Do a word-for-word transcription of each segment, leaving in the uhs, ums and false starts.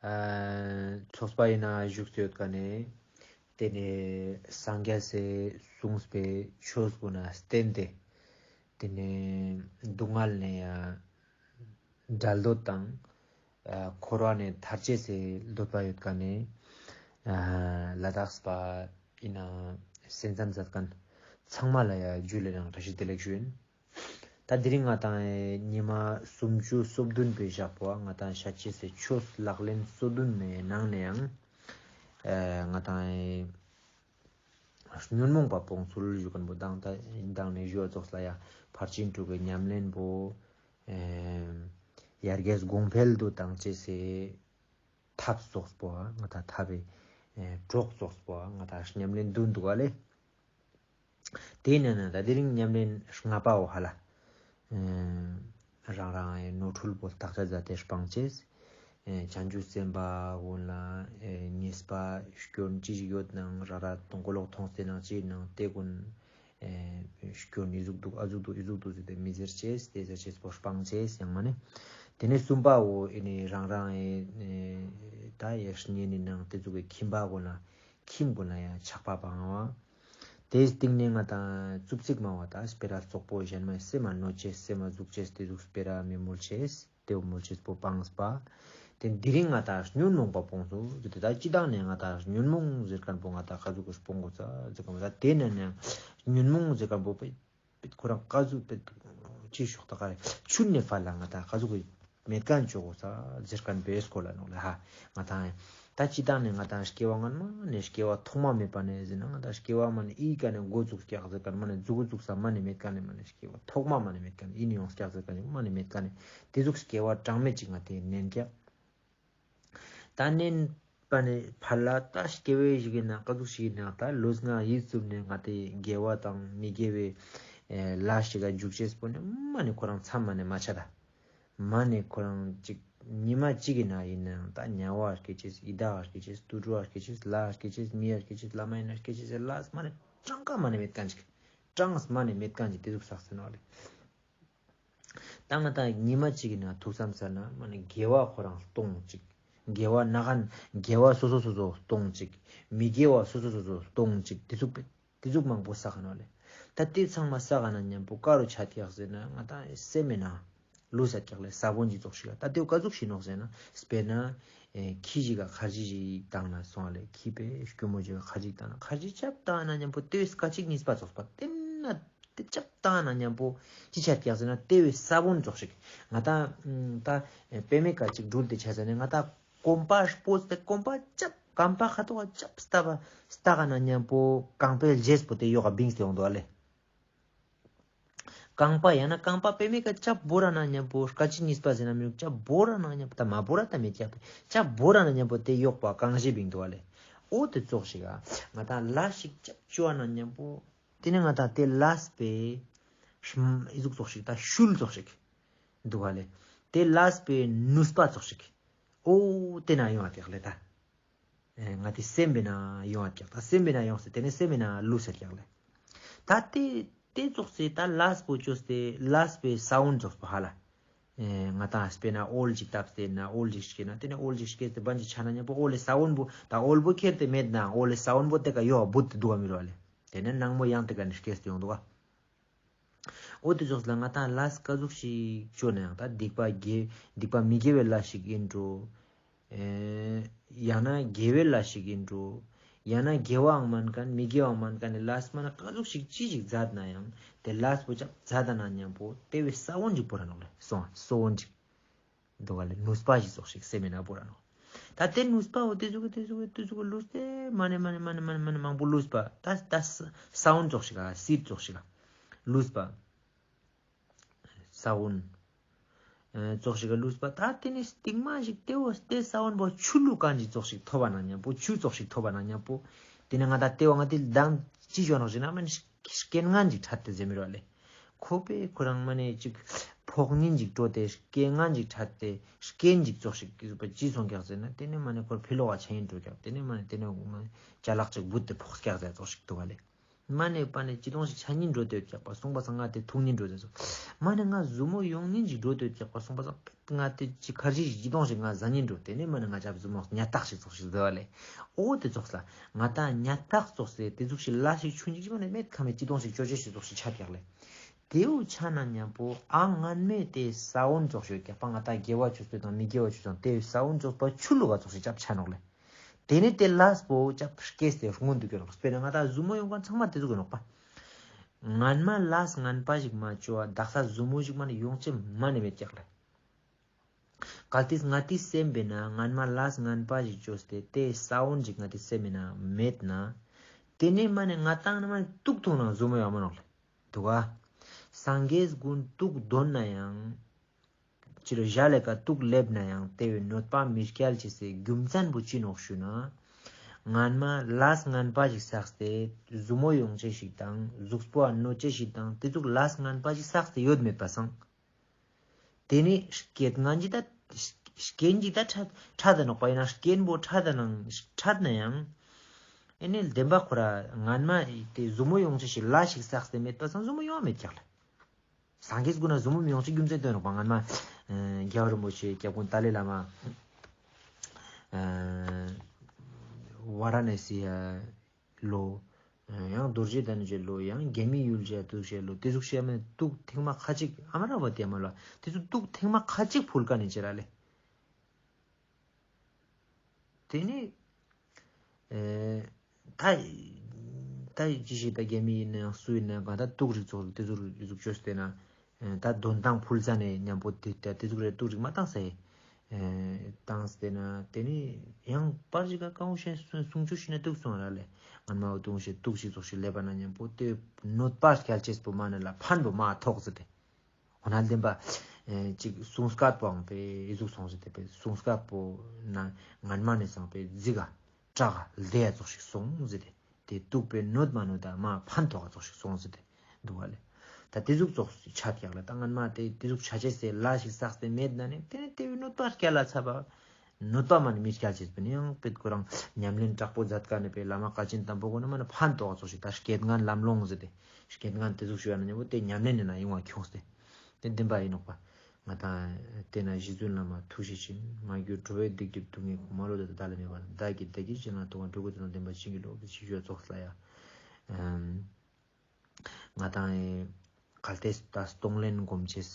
ཨ་ཚོགས་པ་ཡིན་ན་བཞུགས་ཏེ་ཡོད་ཀ་ནས། དེ་ནས་སངས་རྒྱས་སི་གསུངས་པའི་ཆོས་ཀུན་ལ་བརྟེན་ཏེ། དེ་ནས་སྡུག་བསྔལ་ནས་ཡང་བྲལ་འདོད་དང་། ཨ་འཁོར་བ་ནས་ཐར་ཅེས་སི་འདོད་པ་ཡོད་ཀ་ནས། ཨ་ལ་དྭགས་པ་ཡིན་ན་སེམས་ཙམ་མཛད་མཁན་ཚང་མ་ལ་ཡང་ཇུ་ལེ་རང་བཀྲ་ཤིས་བདེ་ལེགས་ཞུ་ཡིན། ད་དེ་རིང་ང་དང་ཉི་མ་སུམ་ཅུ་སོ་བདུན་པའི་ཞག་པོ་ང་དང་བཤད་ཅེས་སི་ཆོས་ལག་ལེན་སོ་བདུན་མའི་ནང་ནས་ཡང་ཨ་ང་དང་ཉོན་མོངས་པ་སྤོང་ཚུལ་ཞུ་མཁན་པོ་དང་ད་དང་ནས་ཞུ་བ་ཙོགས་ལ་ཡང་ཕར་ཕྱིན་དྲུག་གི་ཉམས་ལེན་པོ་ཨ་ཡར་རྒྱས་གོང་འཕེལ་དུ་བཏང་ཅེས་སི་ཐབས་ཙོགས་པོ་ང་དང་ཐབས་པའི་ཨ་གྲོགས་ཙོགས་པོ་ང་དང་ཉམས་ལེན་བདུན་འདུག་ག་ལེ། དེ་ནས་ན་ད་དེ་རིང་ཉམས་ལེན་ལྔ་པའོ་ཧ་ལ། ཨ་རང་རང་ནོར་འཁྲུལ་པོ་བརྟག་དཔྱད་མཛད་དེ་སྤང་ཅེས། ཨ་བྱང་ཆུབ་སེམས་དཔའ་ཀུན་ལ་ཨ་ཉེས་པ་སྐྱོན་ཅི་ཞིག་ཡོད་ནང་ར་ར་དང་གོ་ལོག་མཐོང་སྟེ་ནང་ཅི་ནང་དེ་ཀུན་ཨ་སྐྱོན་ཨི་ཟུག་འདུག་ཨ་ཟུག་འདུག་ཨི་ཟུག་འདུག་ཟེར་ཏེ་མི་ཟེར་ཅེས་དེ་ཟེར་ཅེས་པོ་སྤང་ཅེས་ཡང་མ་ནི། དེ་ནས་གསུམ་པའོ་ཨེ་ནི་རང་རང་ཨེ་ད་ཡེ་ཤེས་ཉེ་ནི་ནང་དེ་ཟུག་གི་ཁྱིམ་པ་ཀུན་ལ་ཁྱིམ་ཀུན་ལ་ཡང་ཆགས་པ་སྤང་བ། དེའི་སྟེང་ནས་ང་དང་རྩུབ་ཚིག་སྨྲ་བ་དང་སྤེ་ར་རྩོག་པོ་གཞན་མའི་སེམས་མ་གནོད་ཅེས་སེམས་མ་ཟུག་ཅེས་དེ་ཟུག་སྤེ་ར་མི་མོལ་ཅེས་དེ་བོ་མོལ་ཅེས་པོ་སྤངས་པ། དེ་དེ་རིང་ང་དང་ཉོན་མོངས་པ་སྤོང་ཚུལ་དེ་ད་སྤྱི་བཏང་ནས་ང་དང་ཉོན་མོངས་ཟེར་མཁན་པོ་ང་དང་ག་ཟུག་གི་སྤོང་དགོས་ས་ཟེར་ག་མ་ད་དེ་ནས་ནས་ཉོན་མོངས་ཟེར་མཁན་པོ་པེ་པེ་ཁོ་རང་ག་ཟུག་པེ་ཅི་ཤོག་ད་ག་རེ་ཆུན་ནས་ཕར་ལ་ང་དང་ག་ཟུག་གི་མེད་མཁན་ཅོ་དགོས་ས་ཟེར་མཁན་པོའི་སྐོར་ལ་ནོག་ལེ་ཧ། ང་དང་ད་སྤྱི་བཏང་ནས་ང་དང་སྐྱེ་བ་སྔན་མ་ནས་སྐྱེ་བ་ཐོག་མ་མེད་པ་ནས་ཟེར་ན་ང་དང་སྐྱེ་བ་མ་ནས་ཨི་ཀ་ནས་འགོ་བཙུགས་ཀྱག་ཟེར་མཁན་མ་ནས་མཛུ་གུ་བཙུགས་ས་མ་ནས་མེད་མཁན་ནས་མ་ནས་སྐྱེ་བ་ཐོག་མ་མ་ནས་མེད་མཁན་ནས་ཨི་ནས་ཡོངས་ཀྱག་ཟེར་མཁན་ནས་མ་ནས་མེད་མཁན་ནས་དེ་ཟུག་སྐྱེ་བ་གྲངས་མེད་ཅིག་ང་དེ་ནན་ཀྱག་ད་ནན་པ་ནས་ཕར་ལ་ད་སྐྱེ་བ་ཞིག་ཡིན་ན་ག་ཟུག་ཞིག་ཡིན་ན་ད་ལུས་ངག་ཡིད་གསུམ་ནས་ང་དེ་དགེ་བ་དང་མི་དགེ་བའི་ལས་ཤིག་ག་འཇུག་ཅེས་པོ་ནི་མ་ནས་ཁོ་རང་མཚམས་མ་ནས་མ་ཆད་ད། མ་ནས་ཁོ་རང་ཅིག་ཉི་མ་གཅིག་གི་ནང་ཡིན་ནའང་ད་དམྱལ་བ་སྐྱེ་ཅེས་ཡི་དྭགས་སྐྱེ་ཅེས་དུད་འགྲོ་སྐྱེ་ཅེས་ལྷ་སྐྱེ་ཅེས་མི་སྐྱེ་ཅེས་ལྷ་མ་ཡིན་ན་སྐྱེ་ཅེས་ལྷ་མ་ནས་གྲངས་ཀ་མ་ནས་མེད་མཁན་ཅིག་གྲངས་མ་ནས་མེད་མཁན་ཅིག་དེ་ཟུག་བསགས་ཟིན་ནོག་ལེ། ད་ང་དང་ཉི་མ་གཅིག་གི་ནང་ཐུགས་བསམ་ཟེར་ན་མ་ནི་དགེ་བ་ཁོ་རང་སྟོང་གཅིག་དགེ་བ་ན་གན་དགེ་བ་སོ་སོ་སོ་སོ་སྟོང་གཅིག་མི་དགེ་བ་སོ་སོ་སོ་སོ་སྟོང་གཅིག་དེ་ཟུག་པེ་དེ་ཟུག་མང་པོ་བསགས་ནོག་ལེ། ད་དེ་ཚང་མ་བསགས་ན་མཉམ་པོ་ག་རུ་ཆ་ཀྱག་ཟེར་ན་ང་དང་སེམས་མེད་ན་ལུས་ས་ཀྱག་ལེ། ས་བོན་གྱི་ཙོགས་ཤིག་ད་དེ་ག་ཟུག་ཤིག་ནོག་ཟེར་ན་དཔེར་ན་ཨེ་ཁྱི་ཞིག་ག་ཁར་ཇི་ཞིག་བཏང་ན་སོང་ལེ། ཁྱི་པེ་སྐྱོ་མོ་ཞིག་ག་ཁར་ཇི་བཏང་ན་ཁར་ཇི་ཆབ་བཏང་ན་མཉམ་པོ་དེ་སྐད་ཅིག་གཉིས་པ་ཙོགས་པ་དེ་ན། དེ་ཆབ་བཏང་ན་མཉམ་པོ་ཅི་ཆ་ཀྱག་ཟེར་ན་དེ་བས་ས་བོན་ཙོགས་ཤིག་ང་དང་ད་པེ་མེ་ཀ་ཅིག་སྦྲུལ་དེ་ཆ་ཟེར་ན་ང་དང་གོམ་པ་སྤོས་ཏེ་གོམ་པ་ཆབ་རྐང་པ་ཁ་ཐོག་ཆབ་སྟ་བ་སྟ་ག་ན་མཉམ་པོ་རྐང་པའི་རྗེས་པོ་དེ་ཡོག་ག་བིངས་ཏེ་ཡོང་འདུག་ཨ་ལེ། རྐང་པ་ཡང་ན་རྐང་པ་པེ་མེ་ཀ་ཆབ་བོར་ན་མཉམ་པོ་སྐད་ཅིག་གཉིས་པ་ཟེར་ན་མི་རུག་ཆབ་བོར་ན་མཉམ་པོ་ད་མ་བོར་ད་མེད་ཀྱག་པེ་ཆབ་བོར་ན་མཉམ་པོ་དེ་ཡོག་པ་གང་ཞིག་བིངས་འདུག་ཨ་ལེ། འོ་དེ་ཙོགས་ཤིག་ཨ་ང་དང་ལས་ཤིག་ཆབ་བཅོ་ན་མཉམ་པོ། དེ་ནས་ང་དང་དེ་ལས་པའི་ཨི་ཟུག་ཙོགས་ཤིག་ད་ཤུལ་ཙོགས་ཤིག་འདུག་ག་ལེ། དེ་ལས་པའི་ནུས་པ་ཙོགས་ཤིག་འོ་དེ་ན་ཡོང་བ་ཀྱག་ལེ་ད། ཨེ་ང་དེ་སེམས་པའི་ན་ཡོང་བ་ཀྱག་ད་སེམས་པའི་ན་ཡོང་སྟེ་དེ་ནས་སེམས་པའི་ན་ལུས་ས་ཀྱག་ལེ། ད་དེ་དེ་ཙོགས་སེ་ད་ལས་པོ་བཅོས་ཏེ་ལས་པའི་ས་བོན་ཙོགས་པོ་ཧ་ལ། ཨེ་ང་དང་དཔེར་ན་འོལ་ཅིག་བཏབ་སྟེ་ན་འོལ་ཅིག་སྐྱེས་ན་དེ་ནས་འོལ་ཅིག་སྐྱེས་ཏེ་བན་ཅིག་ཆ་ན་མཉམ་པོ་འོལ་ལེ་ས་བོན་པོ་ད་འོལ་པོ་ཁྱེར་ཏེ་མེད་ན་འོལ་ལེ་ས་བོན་པོ་དེ་ཀ་ཡོག་བུད་དེ་འདུག་ག་མི་རུག་ཨ་ལེ། དེ་ནས་ནང་མོ་ཡང་དེ་ཀ་ནས་སྐྱེས་ཏེ་ཡོང་འདུག་ག་འོ་དེ་ཙོགས་ལ་ང་དང་ལས་ཀ་ཟུག་ཞིག་བཅོ་ན་ཡང་ད་སྡིག་པ་དགེ་སྡིག་པ་མི་དགེ་བའི་ལས་ཤིག་ཡིན་འགྲོ། ཨེ་ཡང་ན་དགེ་བའི་ལས་ཤིག་ཡིན་འགྲོ། ཡང་ན་དགེ་བའང་མན་མཁན་མི་དགེ་བའང་མན་མཁན་ནི་ལས་མ་ན་ག་ཟུག་ཞིག་ཅི་ཞིག་མཛད་ན་ཡང་དེ་ལས་པོ་ཅག་མཛད་ད་ན་མཉམ་པོ་དེ་བས་ས་བོན་ཅིག་བོར་ར་ནོག་ལེ། སོང་ས་བོན་ཅིག་འདུག་ག་ལེ། ནུས་པ་ཞིག་ཙོགས་ཤིག་སེམས་མེད་ན་བོར་ར་ནོག་ད་དེ་ནུས་པ་འོ་དེ་ཟུག་གི་དེ་ཟུག་གི་དེ་ཟུག་གི་ལུས་ཏེ་མ་ནེ་མ་ནེ་མ་ནེ་མང་པོ་ལུས་པ་ད་ད་ས་བོན་ཙོགས་ཤིག་ག་སིལ་ཙོགས་ཤིག་ག་ལུས་པ། ས་བོན་ཙོགས་ཤིག་ག་ལུས་པ་ད་དེ་ནི་སྟིང་མ་ཞིག་དེ་བོ་དེ་ས་བོན་པོ་ཆུ་བླུགས་མཁན་ཞིག་ཙོགས་ཤིག་ཐོབ་པ་ན་མཉམ་པོ་ཆུ་ཙོགས་ཤིག་ཐོབ་པ་ན་མཉམ་པོ་དེ་ནི་ང་ད་དེ་བོ་ང་དེ་མདང་ཅི་ཞོན་རོགས་ཞིག་ན་མ་ནི་རྐྱེན་ངན་ཞིག་འཕྲད་དེ་ཟེར་མི་རོ་ལེ། ཁོ་པས་ཁོ་རང་མ་ནི་ཅིག་ཕོག་ཉེན་ཞིག་སྤྲོད་དེ་རྐྱེན་ངན་ཞིག་འཕྲད་དེ་རྐྱེན་ཞིག་ཙོགས་ཤིག་ཅི་སོང་ཀྱག་ཟེར་ན་དེ་ནི་མ་ནི་ཁོར་ཕི་ལོག་ག་ཆ་ཡིན་འགྲོ་ཀྱག་དེ་ནི་མ་ནི་དེ་ནི་ཅ་ལག་ཅིག་བུད་དེ་ཕོག་ཀྱག་ཟེར་ཙོགས་ཤིག་འདུག་ག་ལེ། མ་ནེ་པ་ནེ་ཅི་དོང་ཞིག་ཆ་ཉིན་འགྲོ་ཏེ་ཡོད་ཀྱག་པ་སོང་པ་སང་ང་ཏེ་ཐུག་ཉིན་འགྲོ་ཏེ་སོང་། མ་ནེ་ང་ཟུར་མོ་ཡོང་ཉིན་ཞིག་འགྲོ་ཏེ་ཡོད་ཀྱག་པ་སོང་པ་སང་ང་ཏེ་ཅི་ཁར་ཇི་ཞིག་ཅི་དོང་ཞིག་ང་ཟ་ཉིན་འགྲོ་ཏེ་ནེ་མ་ནེ་ང་ཅབ་ཟུར་མོ་ཉ་ཐག་ཞིག་ཙོགས་ཞིག་ཟེར་བ་ལེ། འོ་ཏེ་ཙོགས་ལ་ང་ཏང་ཉ་ཐག་ཙོགས་སེ་ཏེ་ཟུག་ཞིག་ལ་ཞིག་ཆུན་ཅིག་ཅི་མ་ནེ་མེད་ཁ་མེད་ཅི་དོང་ཞིག་ཅོ་ཅེས་ཞིག་ཙོགས་ཞིག་ཆ་ཀྱག་ལེ། ཏེའུ་ཆ་ན་ཉམ་པོ་ཨ་ངན་མེད་ཏེ་ས་བོན་ཙོགས་ཞིག་ཀྱག་པ་ང་ཏང་དགེ་བ་ཆོས་སྤེ་དང་མི་དགེ་བ་ཆོས་སྤེ་དང་ཏེ་ས་བོན་ཙོགས་པ་ཆུ་ལུག་ག་ཙོགས་ཞིག་ཅབ་ཆ་ནོག་ལེ། ཏེ་ནེ་ཏེ་ལས་པོ་ཅབ་སྐྱེས་ཏེ་སྔོན་དུ་སྐྱོད་ནོག། སྤེར་ན་ང་ཏང་ཟུར་མོ་ཡོང་ཁན་ཚང་མ་ཏེ་ཟུག་ཡོད་ནོག་པ། ངན་མ་ལས་ངན་པ་ཞིག་མ་ཅོ་བ་དག་ས་ཟུར་མོ་ཞིག་མ་ནེ་ཡོང་ཅེས་མ་ནེ་མེད་ཀྱག་ལེ། གལ་ཏེ་ང་ཏིའི་སེམས་པེ་ན་ངན་མ་ལས་ངན་པ་ཞིག་ཅོས་ཏེ་ཏེ་ས་བོན་ཞིག་ང་ཏིའི་སེམས་པེ་ན་མེད་ན། ཏེ་ནེ་མ་ནེ་ང་ཏང་ནི་མ་ནེ་དུག་ཐུང་ན་ཟུར་མོ་ཡོང་མ་ནོག་ལེ། དུག་ག། སངས་རྒྱས་ཀུན་དུག་དོན་ན་ཡང་། ཅི་རུ་ཞལ་ལས་ཀ་དུག་ལེབ་ན་ཡང་ཏེ་བོའི་གནོད་པ་མི་སྐྱལ་ཅེས་སི་རྒྱུ་མཚན་པོ་ཅི་ནོག་ཞུ་ན། ངན་མ་ལས་ངན་པ་ཞིག་བསགས་ཏེ་ཟུར་མོ་ཡོང་ཅེས་ཤིག་དང་གཟུགས་པོ་གནོད་ཅེས་ཤིག་དང་ཏེ་ཙོགས་ལས་ངན་པ་ཞིག་བསགས་ཏེ་ཡོད་མེད་པ་སང་། ཏེ་ནེ་རྐྱེན་ངན་ཅིག་ད་རྐྱེན་ཅིག་ད་ཁྲ་ཁྲ་ད་ནོག་པ་ཡིན་ན་རྐྱེན་པོ་ཁྲ་ད་ནང་ཁྲ་ད་ན་ཡང་། ཨེ་ནེ་བདེན་པ་ཁོ་ར་ངན་མ་ཏེ་ཟུར་མོ་ཡོང་ཅེས་ཤིག་ལས་ཤིག་བསགས་ཏེ་མེད་པ་སང་ཟུར་མོ་ཡོང་མེད་ཀྱག་ལེ། སངས་རྒྱས་ཀུན་ན་ཟུར་མོ་མི་ཡོང་ཅེས་རྒྱུ་མཚན་ཏེ་ནོག་པ་ངན་མ། ཨ་རྒྱལ་བ་རིན་པོ་ཆེ་སྐྱབས་མགོན་ཏཱ་ལའི་བླ་མ། ཨ་ཝ་ར་ཎ་སི་ཡ་ལོ། ཡང་རྡོ་རྗེ་གདན་ཅེས་ལོ་ཡང་རྒྱ་མི་ཡུལ་ཅེས་དུག་ཅེས་ལོ་ཏེ་ཟུག་ཤེས་མེད་དུག་ཐེངས་མ་ཁ་ཅིག་ཨ་མ་ར་བ་ཏེ་མ་ལོ་ཏེ་ཟུག་དུག་ཐེངས་མ་ཁ་ཅིག་ཕུལ་ཀ་ནེ་ཅི་ར་ལེ། ཏེ་ནེ་ཨེ་ད་ད་ཅི་ཞིག་ད་རྒྱ་མི་ཡིན་ན་ཡང་སུ་ཡིན་ན་ག་ད་དུག་རིགས་ཙོགས་རིགས་ཏེ་ཟུག་རིགས་ཟུག་ཅོས་ཏེ་ན་ཨེ་ད་དོན་ཏང་ཕུལ་ཙ་ནེ་ཉམ་པོ་ཏེ་ད་ཏེ་ཟུག་རིགས་དུག་རིགས་མ་ཏང་ས་ཡེ། ཨེ་ཏང་སྟེ་ན་ཏེ་ནེ་ཡང་པར་ཞིག་ག་ཀའོ་ཤེས་སུང་ཆུ་ཤི་ན་དུག་སོང་ར་ལེ། ངན་མ་འོ་དུང་ཤེས་དུག་ཞིག་ཙོགས་ཤིག་ལེབ་པ་ན་ཉམ་པོ་ཏེ་གནོད་པ་སྐྱལ་ཅེས་པོ་མ་ནེ་ལ་ཕན་པོ་མ་ཐོགས་ཟེར་ཏེ། འོ་ན་བདེན་པ་ཨེ་ཅིག་གསུང་སྐད་པོའང་པེ་ཨི་ཟུག་སོང་ཟེར་ཏེ་པེ་གསུང་སྐད་པོ་ན་ངན་མ་ནེ་སང་པེ་རྫིག་ག་དྲག་ག་ལྡེ་ཡ་ཙོགས་ཤིག་སོང་ཟེར་ཏེ། ཏེ་དུག་པེ་གནོད་མ་གནོད་ད་མ་ཕན་ཐོགས་ག་ཙོགས་ཤིག་སོང་ཟེར་ཏེ་དུག་ག་ལེ། ད་ཏེ་ཟུག་ཙོགས་ཆ་ཀྱག་ལེ། ད་ངན་མ་ཏེ་ཏེ་ཟུག་ཆ་ཅེས་སི་ལས་ཤིག་བསགས་ཏེ་མེད་ན་ནི་ཏེ་ནེ་ཏེ་བོའི་གནོད་པ་སྐྱལ་ལ་ཚ་བ། གནོད་པ་མ་ནེ་མི་སྐྱལ་ཅེས་པེ་ནི་ཡང་པེ་ཁོ་རང་ཉམས་ལེན་དྲག་པོ་མཛད་ཀ་ནེ་པེ་བླ་མ་བཀའ་དྲིན་དམ་པོ་གོ་ནེ་མ་ནེ་ཕན་ཐོགས་ག་ཙོགས་ཤིག་ད་རྐྱེན་ངན་ལམ་ལྷོང་ཟེར་ཏེ། རྐྱེན་ངན་ཏེ་ཟུག་ཞུ་ཡ་ན་ཉམ་པོ་ཏེ་ཉམས་ལེན་ནི་ན་ཡོང་བ་ཁྱོངས་ཏེ། ཏེ་བདེན་པ་ཡིན་ནོག་པ། ང་ཏང་ཏེ་ན་རྗེ་བཙུན་བླ་མ་ཐུགས་རྗེ་ཆེན་མ་གྱུར་འགྲོ་བའི་སྡིག་སྒྲིབ་སྡུག་བསྔལ་ཀུན་མ་ལུས་ཏེ་བདག་ལ་མེད་པ་དག་གི་བདག་གི་རྗེས་ན་ཐོབ་པར་འགྲོ་ཀུན་ཏེ་ནོ་བདེན་པ་བྱིན་གྱིས་རློབས་ཏེ་ཕྱི་ཞུ་ཙོགས་ལ་ཡ། ང་ཏང་གལ་ཏེ་ད་གཏོང་ལེན་སྒོམ་ཅེས།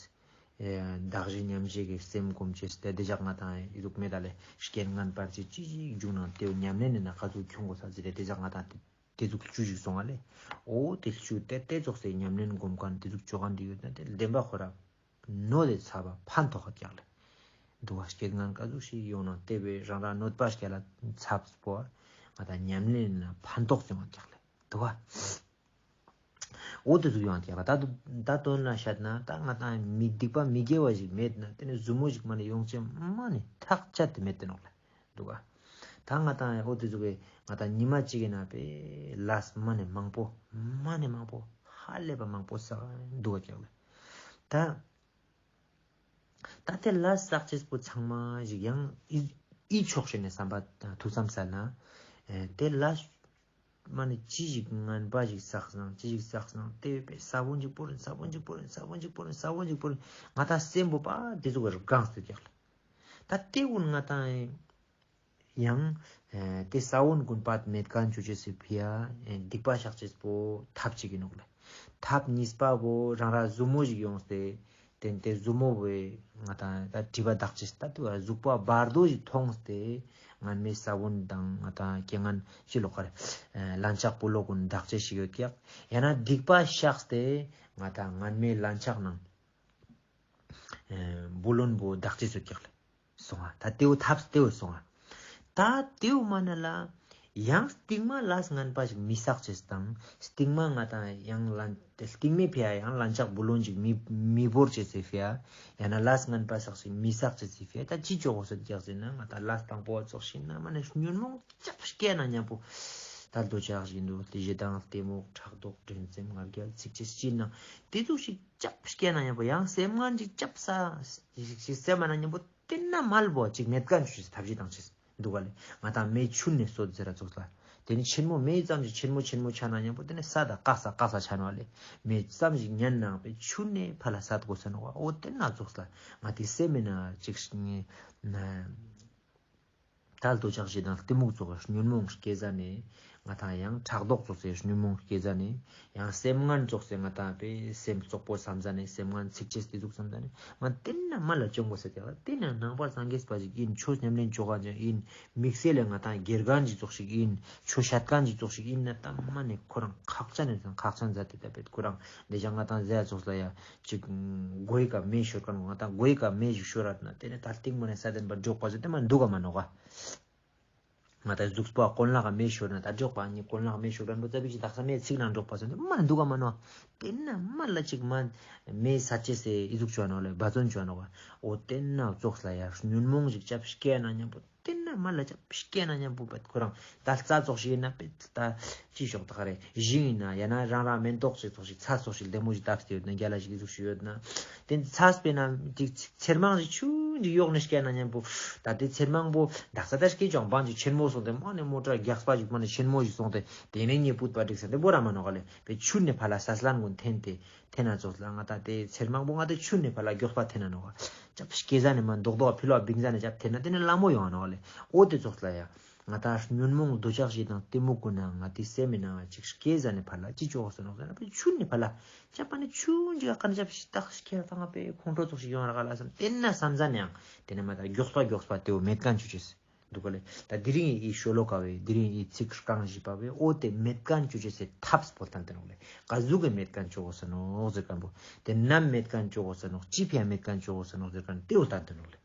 བདག་གཞན་མཉམ་བརྗེ་གི་སེམས་སྒོམ་ཅེས་ཏེ་དེ་ཞག་ང་ཏང་ཨི་ཟུག་མེད་ད་ལེ། རྐྱེན་ངན་བར་ཆད་ཅི་ཞིག་བྱུང་ན་ཏེ་ཉམས་ལེན་ནི་ན་ག་ཟུག་ཁྱོང་དགོས་ས་ཟེར་ཏེ་དེ་ཞག་ང་ཏང་ཏེ་ཏེ་ཟུག་བཅུ་ཞིག་སོང་བ་ལེ། འོ་ཏེ་བཅུ་ཏེ་ཏེ་ཙོགས་སེ་ཉམས་ལེན་སྒོམ་ཁན་ཏེ་ཟུག་ཅོ་ཁན་ཏེ་ཡོད་ན་ཏེ་བདེན་པ་ཁོ་ར་གནོད་དེ་ཚ་བ་ཕན་ཐོགས་ཀྱག་ལེ། འདུག་ག། རྐྱེན་ངན་ག་ཟུག་ཞིག་ཡོང་ན་ཏེ་བོའི་རང་རང་གནོད་པ་སྐྱལ་ལ་ཚབ་པོ་ང་ཏང་ཉམས་ལེན་ན་ཕན་ཐོགས་ཡོང་ཀྱག་ལེ། འདུག་ག། འོ་ཏེ་ཟུག་ཡོང་ཀྱག་ལེ། ད་ད་དོན་ལ་བཤད་ན་ད་ང་ཏང་མི་སྡིག་པ་མི་དགེ་བ་ཞིག་མེད་ན་ཏེ་ནེ་ཟུར་མོ་ཞིག་མ་ནེ་ཡོང་ཅེས་མ་ནེ་ཐག་ཆད་དེ་མེད་དེ་ནོག་ལེ། འདུག་ག། ད་ང་ཏང་འོ་ཏེ་ཟུག་གི་ང་ཏང་ཉི་མ་གཅིག་གི་ནང་པེ་ལས་མ་ནེ་མང་པོ་མ་ནེ་མང་པོ་ཧ་ལས་པ་མང་པོ་བསགས་འདུག་ག་ཀྱག་ལེ། ད་ད་ཏེ་ལས་བསགས་ཅེས་པོ་ཚང་མ་ཞིག་ཡང་ཨི་ཨི་ཕྱོགས་ཤིག་ནེ་བསམ་པ་ཐུགས་བསམ་ས་ན་ཨེ་ཏེ་ལས་མ་ནེ་ཅི་ཞིག་ངན་པ་ཞིག་བསགས་སང་ཅི་ཞིག་བསགས་སང་ཏེ་བོའི་ས་བོན་ཞིག་བོར་རིན་ས་བོན་ཞིག་བོར་རིན་ས་བོན་ཞིག་བོར་རིན་ས་བོན་ཞིག་བོར་རིན་ས་བོན་ཞིག་བོར་རིན་ང་ཏང་སེམས་པོ་པ་ཏེ་ཟུག་གི་སྒང་སྟེ་ཀྱག་ལེ། ད་ཏེ་ཀུན་ང་ཏང་ཡང་ཨེ་ཏེ་ས་བོན་ཀུན་པ་མེད་ཁན་ཅོ་ཅེས་སི་ཕི་ཡ་ཨེ་སྡིག་པ་བཤགས་ཅེས་པོ་ཐབས་གཅིག་ཨིན་ནོག་ལེ། ཐབས་གཉིས་པ་བོ་རང་ར་ཟུར་མོ་ཞིག་ཡོངས་ཏེ་ཏེ་ཏེ་ཟུར་མོ་བོའི་ང་ཏང་ད་སྒྲིབ་པ་དག་ཅེས་ད་ཏེ་བ་གཟུགས་པོ་བར་དོ་ཞིག་མཐོངས་ཏེ་ངན་མེད་ས་བོན་དང་ང་ཏང་རྐྱེན་ངན་ཅི་ལོག་ག་རེ་ལན་ཆགས་བུ་ལོན་ཀུན་དག་ཅེས་ཤིག་ཡོད་ཀྱག། ཡང་ན་སྡིག་པ་བཤགས་ཏེ་ང་ཏང་ངན་མེད་ལན་ཆགས་ནང་ཨེ་བུ་ལོན་བོ་དག་ཅེས་སུ་ཀྱག་ལེ། སོང་ང་། ད་ཏེའུ་ཐབས་ཏེའུ་སོང་ང་། ད་ཏེའུ་མ་ན་ལ་ཡང་སྟིང་མ་ལས་ངན་པ་ཞིག་མི་བསགས་ཅེས་དང་སྟིང་མ་ང་ཏང་ཡང་ལན་སྟིང་མའི་ཕི་ཡ་ཡང་ལན་ཆགས་བུ་ལོན་ཞིག་མི་མི་བོར་ཅེས་སི་ཕི་ཡ་ཡང་ན་ལས་ངན་པ་བསགས་ཞིག་མི་བསགས་ཅེས་སི་ཕི་ཡ་ད་ཅི་ཅོ་གོས་ཟེར་ཀྱག་ཟེར་ན་ང་ཏང་ལས་དང་པོ་བ་ཙོགས་ཤིག་ན་མ་ན་ཉོན་མོངས་ཅབ་སྐྱེ་ན་ཉམ་པོ་ད་ལྟོ་ཅག་ཞིག་འདུག་ལྟ་ཞེ་སྡང་གཏི་མུག་ཕྲག་དོག་འགྲན་སེམས་ང་རྒྱལ་ཚིག་ཅེས་ཅི་ན་ཏེ་ཙོགས་ཤིག་ཅབ་སྐྱེ་ན་ཉམ་པོ་ཡང་སེམས་ངན་ཅིག་ཅབ་ས་ཞིག་སེམས་མ་ན་ཉམ་པོ་ཏེ་ན་མལ་བོ་ཅིག་མེད་ཁན་ཅོ་ཅེས་ཐབས་ཤེས་དང་ཅེས་འདུག་ག་ལེ། ང་ཏང་མེ་ཆུན་ནེ་གསོད་ཟེར་ར་ཙོགས་ལ་ ཏེ་ནེ་ཆེན་མོ་མེ་ཙམ་ཞིག་ཆེན་མོ་ཆེན་མོ་ཆ་ན་ཉམ་པོ་ཏེ་ནེ་སད་ད་ཀག་ས་ཀག་ས་ཆ་ནོག་ལེ། མེ་ཙམ་ཞིག་ཉན་ནའང་པེ་ཆུན་ནེ་ཕར་ལ་སད་གོས་ས་ནོག་པ། འོ་ཏེ་ན་ཙོགས་ལ་ང་ཏི་སེམས་མེད་ན་ཅིག་ན། ད་འདོད་ཆགས་ཞེ་སྡང་གཏི་མུག་ཙོགས་ཉོན་མོངས་སྐྱེ་ཟ་ནེ་ང་ཏང་ཡང་ཕྲག་དོག་ཙོགས་སེ་ཉོན་མོངས་སྐྱེ་ཟ་ནེ་ཡང་སེམས་ངན་ཙོགས་སེ་ང་ཏང་པེ་སེམས་རྩོག་པོ་སམ་ཟ་ནེ་སེམས་ངན་ཚིག་ཅེས་ཏེ་ཟུག་སམ་ཟ་ནེ་ང་ཏེ་ན་མ་ལ་ཅོང་གོས་ས་ཀྱག་ལེ། ཏེ་ན་ནང་པ་སངས་རྒྱས་པ་ཞིག་ཨིན། ཆོས་ཉམས་ལེན་ཅོ་ག་ཅིག་ཨིན། དམིགས་བསལ་ལ་ང་ཏང་དགེ་རྒན་ཞིག་ཙོགས་ཤིག་ཨིན། ཆོས་བཤད་མཁན་ཞིག་ཙོགས་ཤིག་ཨིན་ན་ད་མ་ནེ་ཁོ་རང་ཁག་ཅན་ནེ་ཁག་ཅན་མཛད་དེ་ད་པེ་ཁོ་རང་ཏེ་ཞག་ང་ཏང་ཟེར་ཙོགས་ལ་ཡ་ཅིག་མགོའི་ཀ་མེ་ཤོར་མཁན་ང་ཏང་མགོའི་ཀ་མེ་ཞིག་ཤོར་རད་ན་ཏེ་ནེ་ད་སྟིང་མོ་ནེ་སད་དེན་པ་འགྲོགས་པ་ཟེར་ཏེ་མ་འདུག་ག་མ་ནོག་ག། ང་ཏང་གཟུགས་པོ་གོན་ལག་ག་མེ་ཤོར་ན་ད་འགྲོགས་པ་ནི་གོན་ལག་མེ་ཤོར་མཁན་པོ་ཙ་པིག་ཞིག་དག་ས་མེ་ཚིག་ན་འགྲོགས་པ་ཟེར་ཏེ་མ་འདུག་ག་མ་ནོག། ཏེ་ན་མ་ལ་ཅིག་མ་མེ་སད་ཅེས་སེ་ཨི་ཟུག་ཅོ་ནོག་ལེ། འབད་བརྩོན་ཅོ་ནོག་ག། འོ་ཏེ་ན་ཙོགས་ལ་ཡ་ཉོན་མོངས་ཤིག་ཅབ་སྐྱེ་ན་ཉམ་པོ་ཏེ་ན་མ་ལ་ཅབ་སྐྱེ་ན་ཉམ་པོ་པད་ཁོ་རང་ད་རྩྭ་ཙོགས་ཤིག་ཨིན་ན་པད་ད་ཅི་ཤོག་ད་ག་རེ་ཞིང་ཨིན་ན་ཡང་ན་རང་རང་མེན་ཏོག་ཅིག་ཙོགས་ཤིག་ཚ་ཙོགས་ཤིག་ལྡེ་མོ་ཞིག་བཏབ་སྟེ་ཡོད་ན་རྒྱ་ལ་ཞིག་ཨི་ཟུག་ཞིག་ཡོད་ན་ཏེ་ཚ་སྤེ་ན་ཅིག་ཚེར་མང་ཞིག་ཆུན་ཞིག་ཡོག་ནེ་སྐྱེ་ན་ཉམ་པོ་ད་ཏེ་ཚེར་མང་པོ་དག་ས་ད་སྐྱེ་ཅོང་བང་ཞིག་ཆེན་མོ་སོང་སྟེ་མ་ནེ་མོ་ཊ་རྒྱགས་པ་ཞིག་མ་ནེ་ཆེན་མོ་ཞིག་སོང་སྟེ་ཏེ་ནེ་ཉེ་པུད་པ་འགྲིག་ས་ཏེ་བོ་ར་མ་ནོག་ག་ལེ། པེ་ཆུན་ནེ་ཕར་ལ་ས་སླན་གུན་འཐེན་ཏེ་འཐེན་ན་ཙོགས་ལ་ང་ཏང་ཏེ་ཚེར་མང་པོ་ང་ཏང་ཆུན་ནེ་ཕར་ལ་མགྱོགས་པ་འཐེན་ན་ནོག་ག། ཅབ་སྐྱེ་ཟ་ནེ་མ་མདོག་མདོག་ཕི་ལོག་བིང་ཟ་ནེ་ཅབ་འཐེན་ན་ཏེ་ནེ་ལ་མོ་ཡོང་ང་ནོག་ག་ལེ། འོ་ཏེ་ཙོགས་ལ་ཡ། ང་ཏང་ཉོན་མོངས་འདོད་ཆགས་ཞེ་སྡང་གཏི་མུག་གུན་ན་ང་ཏི་སེམས་མེད་ན་ཅིག་སྐྱེ་ཟ་ནེ་ཕར་ལ་ཅི་ཅོ་གོས་ས་ནོག་ཟེར་ན་པེ་ཆུན་ནེ་ཕར་ལ་ཅབ་པ་ནེ་ཆུན་ཅིག་ག་ཀ་ནེ་ཅབ་ཞིག་ཏག་ཞིག་ཁྱེར་ཏང་ང་པེ་ཁོང་ཁྲོ་ཙོགས་ཤིག་ཡོང་ར་ག་ལ་སམ་ཏེ་ན་སམ་ཟ་ནེ་ཡང་ཏེ་ནེ་མ་ད་མགྱོགས་པ་མགྱོགས་པ་ཏེ་བོ་མེད་མཁན་ཅོ་ཅེས་འདུག་ག་ལེ། ད་དེ་རིང་ཨི་ཤོ་ལོ་ཀ་བོའི་དེ་རིང་ཨི་ཚིག་རྐང་བཞི་པ་བོའི་འོ་ཏེ་མེད་མཁན་ཅོ་ཅེས་སི་ཐབས་པོ་སྟན་ཏེ་ནོག་ལེ། ག་ཟུག་གི་མེད་མཁན་ཅོ་གོས་ས་ནོག་ཟེར་མཁན་པོ། ཏེ་ནམ་མེད་མཁན་ཅོ་གོས་ས་ནོག་ཅི་ཕི་ཡ་མེད་མཁན་ཅོ་གོས་ས་ནོག་ཟེར་མཁན་ཏེ་བོ་སྟན་ཏེ་ནོག་ལེ།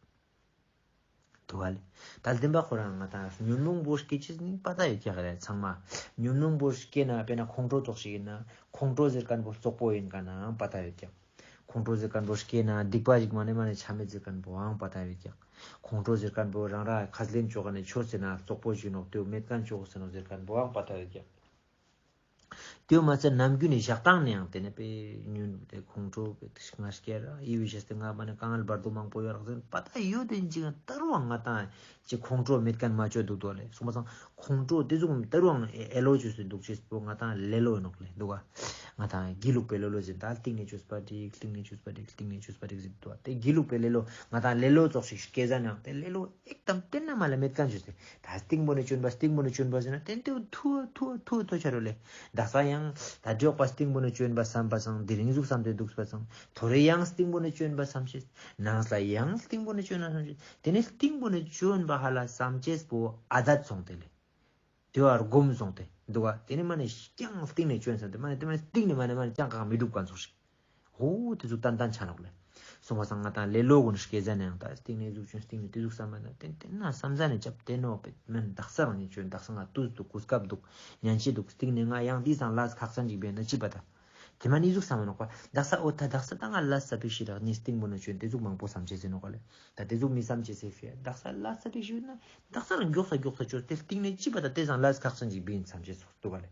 འདུག་ག་ལེ། ད་བདེན་པ་ཁོ་རང་ང་ཏང་ཉོན་མོངས་པོ་སྐྱེ་ཅེས་ནི་པ་ཏ་ཡོད་ཀྱག་རེད་ཚང་མ། ཉོན་མོངས་པོ་སྐྱེ་ན་དཔེར་ན་ཁོང་ཁྲོ་ཙོགས་ཤིག་ཨིན་ན་ཁོང་ཁྲོ་ཟེར་མཁན་པོ་རྩོག་པོ་ཨིན་མཁན་ནའང་པ་ཏ་ཡོད་ཀྱག། ཁོང་ཁྲོ་ཟེར་མཁན་པོ་སྐྱེ་ན་སྡིག་པ་ཞིག་མ་ནེ་མ་ནེ་ཆ་མེད་ཟེར་མཁན་པོའང་པ་ཏ་ཡོད་ཀྱག། ཁོང་ཁྲོ་ཟེར་མཁན་པོ་རང་ར་ཁས་ལེན་ཅོ་ག་ནེ་ཆོས་ཟེར་ན་རྩོག་པོ་ཞིག་ནོག་ཏེ་བོ་མེད་མཁན་ཅོ་གོས་ས་ནོག་ཟེར་མཁན་པོའང་པ་ཏ་ཡོད་ཀྱག། ཏེ་བོ་མ་ཚད་ནམ་རྒྱུན་ནེ་ཞག་དང་ནེ་ཡང་ཏེ་ནེ་པེ་ཉོན་ཏེ་ཁོང་ཁྲོ་པེ་ང་སྐྱེ་ར་ཨི་བི་ཤེས་ཏེ་ང་མ་ནེ་དཀའ་ངལ་བར་དུ་མང་པོ་ཡོད་རག་ཟེར་པ་ཏ་ཡོད་དེ་ཅིག་ཏ་རུང་ང་ཏང་ཅིག་ཁོང་ཁྲོ་མེད་མཁན་མ་ཅོ་འདུག་དོ་ལེ། སོང་པ་སང་ཁོང་ཁྲོ་ཏེ་ཟུག་ཏ་རུང་ཨེ་ལོ་ཅོས་སེ་འདུག་ཅེས་པོ་ང་ཏང་ལེ་ལོ་ནོག་ལེ་འདུག་ག། ང་ཏང་སྒྱིད་ལུག་པའི་ལེ་ལོ་ཟེར་ད་སྟིང་ནེ་ཅོས་པ་འགྲིག་སྟིང་ནེ་ཅོས་པ་འགྲིག་སྟིང་ནེ་ཅོས་པ་འགྲིག་ཟེར་འདུག་ག། ཏེ་སྒྱིད་ལུག་པའི་ལེ་ལོ་ང་ཏང་ལེ་ལོ་ཙོགས་ཤིག་སྐྱེ་ཟ་ནེ་ཡང་ཏེ་ལེ་ལོ་ཨེག་དམ་ཏེ་ན་མ་ལ་མེད་མཁན་ཅོས་སེ། ད་སྟིང་པོ་ནེ་ཅོན་པ་སྟིང་པོ་ནེ་ཅོན་པ་ཟེར་ན་ཏན་ཏན་ཐུ་ཐུ་ཐུ་ཐོ་ཆ་རོ་ལེ། དག་ས་ཡང་ད་འགྲོགས་པ་སྟིང་པོ་ནེ་ཅོན་པ་སམ་པ་སང་དེ་རིང་ཟུག་སམ་སྟེ་འདུག་པ་སང་ཐོ་རེ་ཡང་སྟིང་པོ་ནེ་ཅོན་པ་སམ་ཅེས། ནངས་ལ་ཡང་སྟིང་པོ་ནེ་ཅོན་པ་སམ་ཅེས། ཏེ་ནེ་སྟིང་པོ་ནེ་ཅོན་པ་ཧ་ལ་སམ་ཅེས་པོ་ཨ་དད་སོང་སྟེ་ལེ། ཏེ་བོ་སྒོམ་སོང་སྟེ་འདུག་ག། ཏེ་ནེ་མ་ནེ་ཀྱང་སྟིང་ནེ་ཅོན་སམ་སྟེ་མ་ནེ་ཏེ་མ་ནེ་སྟིང་ནེ་མ་ནེ་མ་ནེ་ཀྱང་གང་མི་འདུག་མཁན་ཙོགས་ཤིག། ཧོ་ཏེ་ཟུག་ཏན་ཏན་ཆ་ནོག་ལེ། སོང་པ་སང་ང་ཏང་ལེ་ལོ་གུན་སྐྱེ་ཟ་ནེ་ཡང་ད་སྟིང་ནེ་ཟུག་ཅོན་སྟིང་ནེ་ཏེ་ཟུག་སམ་པ་ན་ཏན་ཏན་ན་སམ་ཟ་ནེ་ཅབ་ཏེ་ནོག་པེ་མན་དག་ས་རང་ཉིད་ཅོན་དག་ས་ང་ཏུས་འདུག་གོ་སྐབས་འདུག་ཉན་ཅེས་འདུག་སྟིང་ནེ་ང་ཡང་འདི་སང་ལས་ཁག་ཅན་ཅིག་བེ་ན་ཅི་པ་ད། ཏེ་མ་ནེ་ཟུག་སམ་མ་ནོག་པ་དག་ས་འོ་ད་དག་ས་ད་ང་ལས་ས་པིག་ཤི་རག་ནི་སྟིང་པོ་ནེ་ཅོན་ཏེ་ཟུག་མང་པོ་སམ་ཅེས་ཟེར་ནོག་ལེ། ད་ཏེ་ཟུག་མི་སམ་ཅེས་ཟེར་ཕི་ཡ་དག་ས་ལས་ས་པིག་ཤི་ཡོད་ན། དག་ས་རང་མགྱོགས་ས་མགྱོགས་ས་ཅོས་ཏེ་སྟིང་ནེ་ཅི་པ་ད་ཏེ་སང་ལས་ཁག་ཅན་ཅིག་བེ་ཨིན་སམ་ཅེས་ཙོགས་འདུག་ག་ལེ།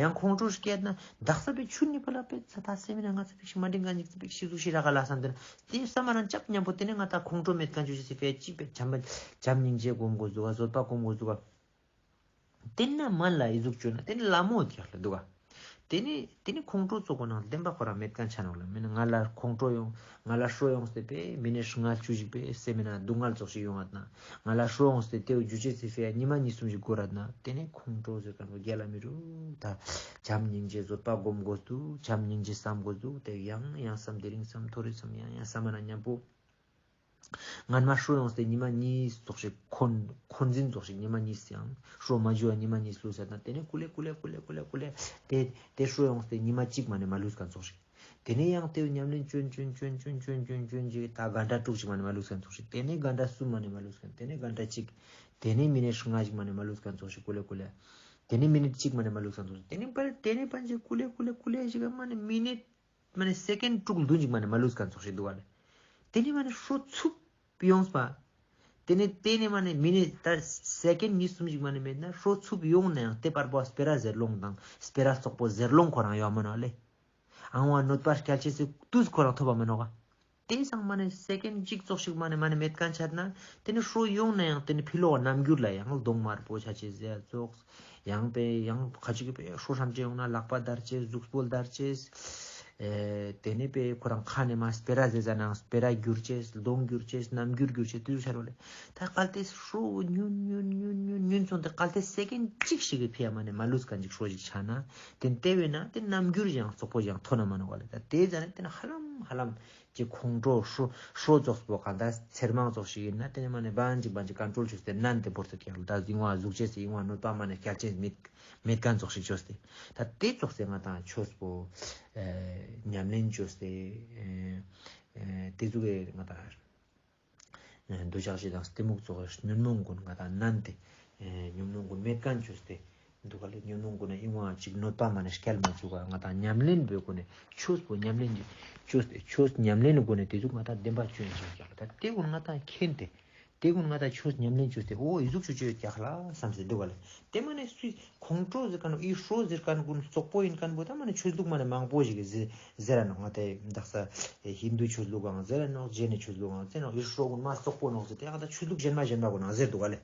ཡང་ཁོང་ཁྲོ་སྐྱེད་ན་དག་ས་པེ་ཆུན་ནེ་ཕར་ལ་པེ་ཚ་ད་སེ་མི་ན་ང་ཚ་པིག་ཤི་མ་འགྲིག་ག་ཉིག་ཚ་པིག་ཤི་ཟུག་ཤི་རག་ག་ལ་སམ་སྟེ་ན་ཏེ་སམ་མ་རང་ཅབ་ཉམ་པོ་ཏེ་ནེ་ང་ཏང་ཁོང་ཁྲོ་མེད་མཁན་ཅོ་ཅེས་སི་ཕི་ཡ་ཅི་པེ་བྱམས་པ་བྱམས་སྙིང་རྗེ་སྒོམ་དགོས་འདུག་ག་བཟོད་པ་སྒོམ་དགོས་འདུག་ག། ཏེ་ན་མ་ལ་ཨི་ཟུག་ཅོས་ན་ཏེ་ནེ་ལ་མོ་ཏེ་ཡག་ལ་འདུག་ག། ཏེ་ནེ་ཏེ་ནེ་ཁོང་ཁྲོ་ཙོགས་པོ་ནང་བདེན་པ་ཁོ་རང་མེད་མཁན་ཆ་ནོག་ལེ། མི་ན་ང་ལ་ཁོང་ཁྲོ་ཡོང་ང་ལ་ཤོ་ཡོང་སྟེ་པེ་མི་ནེ་ལྔ་བཅུ་ཞིག་པེ་སེ་མི་ན་སྡུག་བསྔལ་ཙོགས་ཤིག་ཡོང་ང་ན་ང་ལ་ཤོ་ཡོང་སྟེ་ཏེ་བོ་ཇུ་ཅེས་སི་ཕི་ཡ་ཉི་མ་གཉིས་གསུམ་ཞིག་འགོར་ར་ན་ཏེ་ནེ་ཁོང་ཁྲོ་ཟེར་མཁན་པོ་རྒྱལ་ལ་མི་རུ་ད་བྱམས་སྙིང་རྗེ་བཟོད་པ་སྒོམ་དགོས་འདུག། བྱམས་སྙིང་རྗེ་སམ་དགོས་འདུག། ཏེ་ཡང་ཡང་སམ་དེ་རིང་སམ་ཐོ་རེ་སམ་ཡང་ཡང་སམ་མ་ན་ཉམ་པོ། སྔན་མ་ཤོ་ཡོང་སྟེ་ཉི་མ་གཉིས་ཙོགས་ཤིག་འཁོན་འཁོན་འཛིན་ཙོགས་ཤིག་ཉི་མ་གཉིས་ཡང་ཤོ་མ་ཇུ་བ་ཉི་མ་གཉིས་ལུས་ཟེར་ན་ཏེ་ནེ་ཀུ་ལེ་ཀུ་ལེ་ཀུ་ལེ་ཀུ་ལེ་ཏེ་ཏེ་ཤོ་ཡོང་སྟེ་ཉི་མ་གཅིག་མ་ནེ་མ་ལུས་མཁན་ཙོགས་ཤིག། ཏེ་ནེ་ཡང་ཏེ་ཉམས་ལེན་ཅོན་ཅོན་ཅིག་ད་གན་ཊ་དྲུག་ཅིག་མ་ནེ་མ་ལུས་མཁན་ཙོགས་ཤིག། ཏེ་ནེ་གན་ཊ་གསུམ་མ་ནེ་མ་ལུས་མཁན། ཏེ་ནེ་གན་ཊ་གཅིག། ཏེ་ནེ་མི་ནེ་ལྔ་ཞིག་མ་ནེ་མ་ལུས་མཁན་ཙོགས་ཤིག་ཀུ་ལེ་ཀུ་ལེ། ཏེ་ནེ་མི་ནེ་གཅིག་མ་ནེ་མ་ལུས་མཁན་ཙོགས་ཤིག། ཏེ་ནེ་པར་ཏེ་ནེ་པར་ཅིག་ཀུ་ལེ་ཀུ་ལེ་ཀུ་ལེ་ཞིག་མ་ནེ་མི་ནེ་མ་ནེ་སེ་ཀེན་དྲུག་བདུན་ཅིག་མ་ནེ་མ་ལུས་མཁན་ཙོགས་ཤིག་འདུག་ག་ལེ། ཏེ་ནེ་མ་ནེ་ཤོ་ཚུབ་ཡོངས་པ། ཏེ་ནེ་ཏེ་ནེ་མ་ནེ་མི་ནེ་ད་སེ་ཀེན་གཉིས་གསུམ་ཞིག་མ་ནེ་མེད་ན་ཤོ་ཚུབ་ཡོང་ནའང་ཏེ་བར་པོ་སྤེ་ར་ཟེར་ལོང་དང་སྤེ་ར་རྩོག་པོ་ཟེར་ལོང་ཁོ་རང་ཡོད་མ་ནོག་ལེ། ཨང་བ་གནོད་པ་སྐྱལ་ཅེས་སི་དུས་ཁོ་རང་ཐོབ་པ་མ་ནོག་ག། དེ་སང་མ་ནེ་སེ་ཀེན་གཅིག་ཙོགས་ཤིག་མ་ནེ་མ་ནེ་མེད་ཁན་ཆད་ན་དེ་ནེ་ཧྲོ་ཡོང་ན་ཡང་དེ་ནེ་ཕི་ལོག་རྣམ་འགྱུར་ལ་ཡང་གདོང་དམར་པོ་ཆ་ཅེས་ཟེར་ཙོགས། ཡང་པེ་ཡང་ཁ་ཅིག་གི་པེ་ཧྲོ་ཧྲམ་ཅེ་ཡོང་ན་ལག་པ་འདར་ཅེས་གཟུགས་པོ་འདར་ཅེས། ཨེ་དེ་ནེ་པེ་ཁོ་རང་ཁ་ནེ་མ་སྤེ་ར་ཟེར་ཟ་ནང་སྤེ་ར་འགྱུར་ཅེས་གདོང་འགྱུར་ཅེས་རྣམ་འགྱུར་འགྱུར་ཅེས་དེ་ཟུག་ཆ་རོ་ལེ། ད་གལ་ཏེ་ཧྲོ་ཉུན་ཉུན་ཉུན་ཉུན་ཉུན་སོང་སྟེ་གལ་ཏེ་སེ་ཀེན་གཅིག་ཞིག་གི་ཕི་ཡ་མ་ནེ་མ་ལུས་ཁན་ཅིག་ཧྲོ་ཞིག་ཆ་ན་དེ་དེ་བས་ན་དེ་རྣམ་འགྱུར་ཡང་རྩོག་པོ་ཡང་ཐོན་ན་མ་ནོག་ལེ། ད་དེ་ཟ་ནེ་དེ་ནེ་ཧ་ལམ་ཧ་ལམ་ཅིག་ཁོང་ཁྲོ་ཧྲོ་ཧྲོ་ཙོགས་པོ་གང་ད་ཚེར་མང་ཙོགས་ཤིག་ཡིན་ན་དེ་ནེ་མ་ནེ་བན་ཅིག་བན་ཅིག་ཀོན་ཊྲོལ་ཅོས་ཏེ་ནན་ཏེ་བོར་ཏེ་ཀྱག་ལ། ད་ཟིང་བ་ཟུག་ཅེས་སི་ཡིན་བ་གནོད་པ་མ་ནེ་སྐྱལ་ཅེས་མེད་མེད་ཁན་ཙོགས་ཤིག་ཅོས་ཏེ། ད་དེ་ཙོགས་སེ་ང་དང་ཆོས་པོ་ཨེ་ཉམས་ལེན་ཅོས་ཏེ་ཨེ་ཨེ་དེ་ཟུག་གི་ང་དང་འདོད་ཆགས་ཞེ་སྡང་གཏི་མུག་ཙོགས་ཉོན་མོངས་ཀུན་ང་དང་ནན་ཏེ་ཨེ་ཉོན་མོངས་ཀུན་མེད་ཁན་ཅོས་ཏེ་དུག་ག་ལེ། ཉོན་མོངས་ཀུན་ན་ཨིན་བ་ཅིག་གནོད་པ་མ་ནེ་སྐྱལ་མ་ཅུག་ག་ང་དང་ཉམས་ལེན་པོའི་སྒོ་ནེ་ཆོས་པོ་ཉམས་ལེན་ཅོས་ཏེ་ཆོས་ཉམས་ལེན་སྒོ་ནེ་དེ་ཟུག་ང་དང་བདེན་པ་ཅོ་ཡིན་ཅིག་ཀྱག་ལ། ད་དེ་ཀུན་ང་དང་མཁྱེན་ཏེ་དེ་ཀུན་ང་དང་ཆོས་ཉམས་ལེན་ཅོས་ཏེ་འོ་ཨི་ཟུག་ཅོ་ཅོ་ཡོད་ཀྱག་ལ་བསམ་སེ་དུག་ག་ལེ། དེ་མ་ནེ་སུས་ཁོང་ཁྲོ་ཟེར་ཁན་ནོ་ཨི་ཧྲོ་ཟེར་ཁན་ཀུན་རྩོག་པོ་ཡིན་ཁན་བོ་ད་མ་ནེ་ཆོས་ལུགས་མ་ནེ་མང་པོ་ཞིག་གི་ཟེར་ར་ནོག། ང་དེ་དག་ས་ཧིན་དུ་ཆོས་ལུགས་ཀའང་ཟེར་ར་ནོག། ཇེ་ནི་ཆོས་ལུགས་ཀའང་ཟེར་ནོག། ཨི་ཧྲོ་ཀུན་མ་རྩོག་པོ་ནོག་ཟེར་ཏེ་ཡང་ད་ཆོས་ལུགས་གཞན་མ་གཞན་མ་ཀུན་ནང་ཟེར་དུག་ག་ལེ།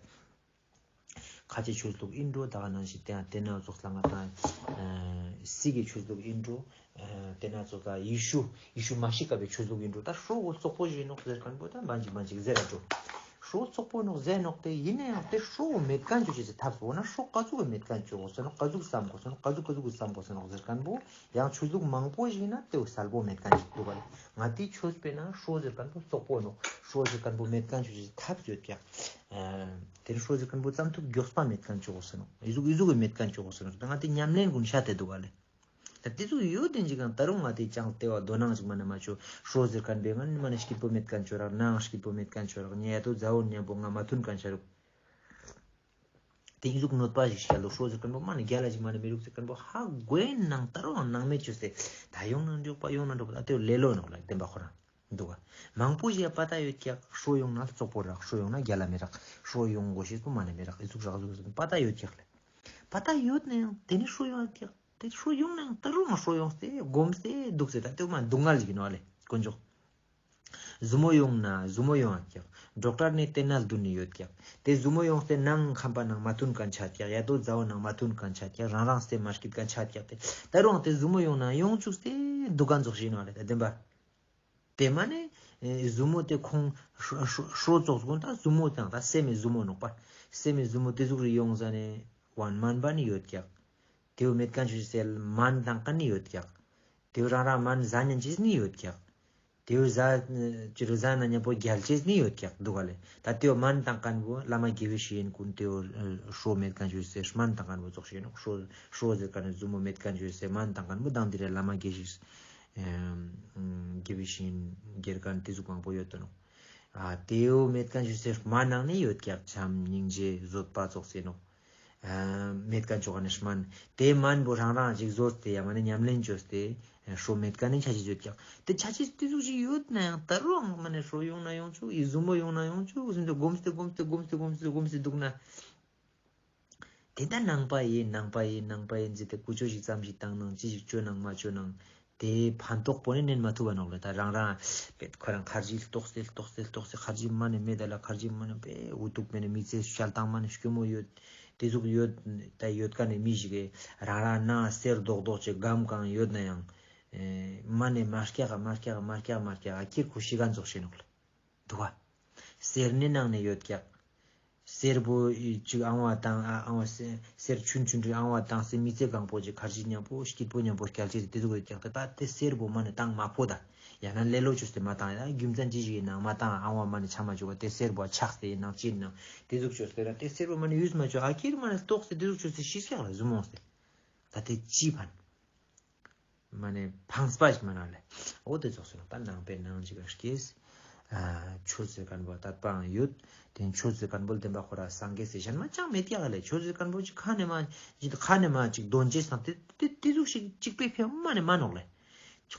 ཁ་ཆེ་ཆོས་ལུགས་ཨིན་འགྲོ་ད་ག་ནང་བཞིན་དེ་ཡང་དེ་ན་ཙོགས་ལ་ང་དང་ཨ་སི་གི་ཆོས་ལུགས་ཨིན་འགྲོ། ཨ་དེ་ན་ཙོགས་ལ་ཡེ་ཤུ་ཡེ་ཤུ་མ་ཤི་ཀ་བའི་ཆོས་ལུགས་ཨིན་འགྲོ། ད་ཧྲོ་བོ་རྩོག་པོ་ཞིག་ནོག་ཟེར་ཁན་བོ་ད་མན་ཅིག་མན་ཅིག་ཟེར་ར་འགྲོ། ཧྲོ་རྩོག་པོ་ནོག་ཟེར་ནོག། དེ་ཡིན་ན་ཡང་དེ་ཧྲོ་བོ་མེད་ཁན་ཅོ་ཅེས་སི་ཐབས་སོ་ན་ཧྲོ་ཀ་ཟུག་གི་མེད་ཁན་ཅོ་གོས་སོ་ནོག། ཀ་ཟུག་བསམ་གོས་སོ་ནོག། ཀ་ཟུག་ཀ་ཟུག་གི་བསམ་གོས་སོ་ནོག་ཟེར་ཁན་བོ་ཡང་ཆོས་ལུགས་མང་པོ་ཞིག་ན་དེ་བོ་གསལ་པོ་མེད་ཁན་ཅིག་དུག་ག་ལེ། ང་དེ་ཆོས་པོའི་ནང་ཧྲོ་ཟེར་ཁན་བོ་རྩོག་པོ་ནོག། ཧྲོ་ཟེར་ཁན་བོ་མེད་ཁན་ཅོ་ཅེས་སི་ཐབས་ཡོད་ཀྱག། ཨ་དེ་ནེ་ཧྲོ་ཟེར་ཁན་བོ་ཙམ་ཐུག་མགྱོགས་པ་མེད་ཁན་ཅོ་གོས་སོ་ནོག། ཨི་ཟུག་ཨི་ཟུག་གི་མེད་ཁན་ཅོ་གོས་སོ་ནོག། ད་ང་དེ་ཉམས་ལེན་ཀུན་ཤ་དེ་དུག་ག་ལེ། ད་དེ་ཟུག་ཡོད་དེ་ཅིག་གང་ད་རུང་ང་དེ་ཅང་དེ་བ་དོ་སྣང་ཅིག་མ་ནེ་མ་ཅོ། ཧྲོ་ཟེར་ཁན་བོའི་ང་ནི་མ་ནེ་སྐྱིད་པོ་མེད་ཁན་ཅོ་རག། ནང་སྐྱིད་པོ་མེད་ཁན་ཅོ་རག། ཉེ་ཡ་དོ་ཛ་འོ་ཉམ་པོ་ང་མ་མཐུན་ཁན་ཆ་རུག། དེ་ཨི་ཟུག་གནོད་པ་ཞིག་སྐྱལ་ལོ། ཧྲོ་ཟེར་ཁན་བོ་མ་ནེ་རྒྱལ་ལ་ཞིག་མ་ནེ་མི་རུག་ཟེར་ཁན་བོ་ཧ་གོའི་ནང་ད་རུང་ནང་མེད་ཅོས་ཏེ་ད་ཡོང་ན་འགྲིག་པ་ཡོང་ན་འགྲིག་པ་ད་དེ་ལེ་ལོ་ནོག་ལ་བདེན་པ་ཁོ་རང་དུག་ག། མང་པོ་ཞིག་པ་ད་ཡོད་ཀྱག། ཧྲོ་ཡོང་ན་རྩོག་པོ་རག། ཧྲོ་ཡོང་ན་རྒྱལ་ལ་མི་རག། ཧྲོ་ཡོང་གོས་ཤེས་པོ་མ་ནེ་མི་རག། ཨི་ཟུག་རག་ཟུག་ཟུག་པ་ད་ཡོད་ཀྱག་ལེ། པ་ད་ཡོད་ན་ཡང་དེ་ནེ་ཧྲོ་ཡོང་ཀྱག། དེ་ཧྲོ་ཡོང་ན་ཡང་ད་རུང་ཧྲོ་ཡོང་སྟེ་གོམས་ཏེ་དུག་སྟེ་ད་དེ་མ་སྡུག་བསྔལ་ཞིག་ཨིན་ནོག་ལེ་དཀོན་མཆོག། ཟུར་མོ་ཡོང་ན་ཟུར་མོ་ཡོང་ང་ཀྱག། ཌོག་ཊར་ནེ་བསྟན་ན་ལྡུན་ནེ་ཡོད་ཀྱག། དེ་ཟུར་མོ་ཡོང་སྟེ་ནང་ཁང་པ་ནང་མ་མཐུན་ཁན་ཆ་ཀྱག། ཡ་དོ་ཛ་འོ་ནང་མ་མཐུན་ཁན་ཆ་ཀྱག། རང་རང་སེམས་མ་སྐྱིད་ཁན་ཆ་ཀྱག། དེ་ད་རུང་དེ་ཟུར་མོ་ཡོང་ན་ཡོང་ཅུག་སྟེ་དུག་ག་ཙོགས་ཤིག་ཨིན་ནོག་ལེ་ད་བདེན་པ། དེ་མ་ནེ་ཨེ་ཟུར་མོ་དེ་ཁོང་ཧྲོ་ཧྲོ་ཧྲོ་ཙོགས་ཀུན་ད་ཟུར་མོ་དང་ད་སེམས་མེད་ཟུར་མོ་ནོག་པ། སེམས་མེད་ཟུར་མོ་དེ་ཟུག་རེ་ཡོང་ཟ་ནེ་བན་མན་པ་ནི་ཡོད་ཀྱག། དེ་བོ་མེད་ཁན་ཆོས་སེལ་མན་དང་ཁན་ནི་ཡོད་ཀྱག། དེ་བོ་རང་རང་མན་ཟ་ཉན་ཅེས་ནི་ཡོད་ཀྱག། དེ་བོ་ཟ་ཅི་རུ་ཟ་ན་ཉམ་པོ་རྒྱལ་ཅེས་ནི་ཡོད་ཀྱག་དུག་ག་ལེ། ད་དེ་བོ་མན་དང་ཁན་བོ་བླ་མ་དགེ་བའི་བཤེས་གཉེན་ཀུན་དེ་བོ་ཧྲོ་མེད་ཁན་ཆོས་སེལ་མན་དང་ཁན་བོ་ཙོགས་ཤིག་ནོག། ཧྲོ་ཧྲོ་ཟེར་ཁན་ནི་ཟུར་མོ་མེད་ཁན་ཆོས་སེལ་མན་དང་ཁན་བོ་དང་དེ་རེ་བླ་མ་དགེ་བཤེས་ཨེམ་དགེ་བའི་བཤེས་གཉེན་དགེ་རྒན་དེ་ཟུག་མང་པོ་ཡོད་དོ་ནོག། ཨ་དེ་བོ་མེད་ཁན་ཆོས་སེལ་མན་ནང་ནི་ཡོད་ཀྱག། བྱམས་སྙིང་རྗེ་བཟོད་པ་ཙོགས་སེ་ནོག། ཨ་མེད་ཁན་ཆོ་ག་ནེ་སྨན། དེ་སྨན་པོ་རང་རང་ཅིག་བཟོས་ཏེ་ཡང་མ་ནེ་ཉམས་ལེན་བཅོས་ཏེ་ཧྲོ་མེད་ཁན་ནི་ཆ་ཅེས་ཡོད་ཀྱག། དེ་ཆ་ཅེས་དེ་ཟུག་ཅིག་ཡོད་ན་ཡང་ད་རུང་མ་ནེ་ཧྲོ་ཡོང་ན་ཡོང་ཆུག་ཡི་ཟུར་མོ་ཡོང་ན་ཡོང་ཆུག་ཟེར་ཏེ་སྒོམས་ཏེ་སྒོམས་ཏེ་སྒོམས་ཏེ་སྒོམས་ཏེ་སྒོམས་ཏེ་དུག་ན། དེ་ད་ནང་པ་ཡིན་ནང་པ་ཡིན་ནང་པ་ཡིན་ཟེར་ཏེ་ཀུ་ཅོ་ཞིག་ཙམ་ཞིག་བཏང་ནང་ཅི་ཞིག་བཅོ་ནང་མ་བཅོ་ནང་དེ་ཕན་ཐོགས་པོ་ནི་ནན་མ་ཐུབ་བ་ནོག་ལེ། ད་རང་རང་པེ་ཁོ་རང་ཁར་ཇི་ལྟོགས་ཏེ་ལྟོགས་ཏེ་ལྟོགས་ཏེ་ཁར་ཇི་མ་ནེ་མེད་ད་ལ་ཁར་ཇི་མ་ནེ་པེ་འུ་ཐུག་མེད་ནེ་མི་ཚེ་ཤལ་ཏང་མ་ནེ་སྐྱོ་མོ་ཡོད། དེ་ཟུག་ཡོད་ད་ཡོད་ཀ་ནེ་མི་ཞིག་གི་རང་རང་ནང་གསེར་རྡོག་རྡོག་ཅིག་སྒམ་གང་ཡོད་ན་ཡང་ཨེ་མ་ནེ་མ་སྐྱག་མ་སྐྱག་མ་སྐྱག་མ་སྐྱག་ཨ་ཁྱེར་ཁོ་ཤི་ག་ཙོགས་ཤེས་ནོག་ལེ། དུག་ག། གསེར་ནི་ནང་ནེ་ཡོད་ཀྱག། གསེར་པོ་ཅིག་ཨང་བ་དང་ཨ་ཨང་བ་གསེར་ཆུན་ཆུན་ཅིག་ཨང་བ་དང་སེ་མི་ཚེ་གང་པོ་ཅིག་ཁར་ཇི་ཉམ་པོ་སྐྱིད་པོ་ཉམ་པོ་སྐྱལ་ཅེས་དེ་ཟུག་ཡོད་ཀྱག། ད་དེ་གསེར་པོ་མ་ནེ་བཏང་མ་ཕོད་ད། ཡང་ན་ལེ་ལོ་བཅོས་ཏེ་མ་བཏང་ཡ་རྒྱུ་མཚན་ཅི་ཞིག་ཡིན་ནང་མ་བཏང་ཨང་བ་མ་ནེ་ཆ་མ་བཅུག་པ་དེ་གསེར་པོ་ཆགས་ཏེ་ཡིན་ནང་ཅི་ཡིན་ནང་དེ་ཟུག་བཅོས་ཏེ་ན་དེ་གསེར་པོ་མ་ནེ་ཡུས་མ་བཅོ་ཨ་ཁྱེར་མ་ནེ་ལྟོགས་ཏེ་དེ་ཟུག་བཅོས་ཏེ་ཤི་ཀྱག་ལ་ཟུར་མོ་སྟེ། ད་དེ་ཅི་ཕན། མ་ནེ་ཕངས་པ་ཞིག་མ་ན་ལེ། འོ་དེ་ཙོགས་སེ་ད་ནང་པའི་ནང་ཅིག་ག་སྐྱེས། ཨ་ཆོས་ཟེར་ཁན་བོ་དད་པའང་ཡོད། དེ་ཆོས་ཟེར་ཁན་བོ་བདེན་པ་ཁོ་ར་སངས་རྒྱས་སི་ཞན་མ་ཅང་མེད་ཀྱག་ལེ། ཆོས་ཟེར་ཁན་བོ་ཅིག་ཁ་ནེ་མ་ཅིག་ཁ་ནེ་མ་ཅིག་དོན་ཅེས་སང་དེ་དེ་དེ་ཟུག་ཞིག་ཅིག་པེ་ཕེ་མ་ནེ་མ་ནོག་ལེ།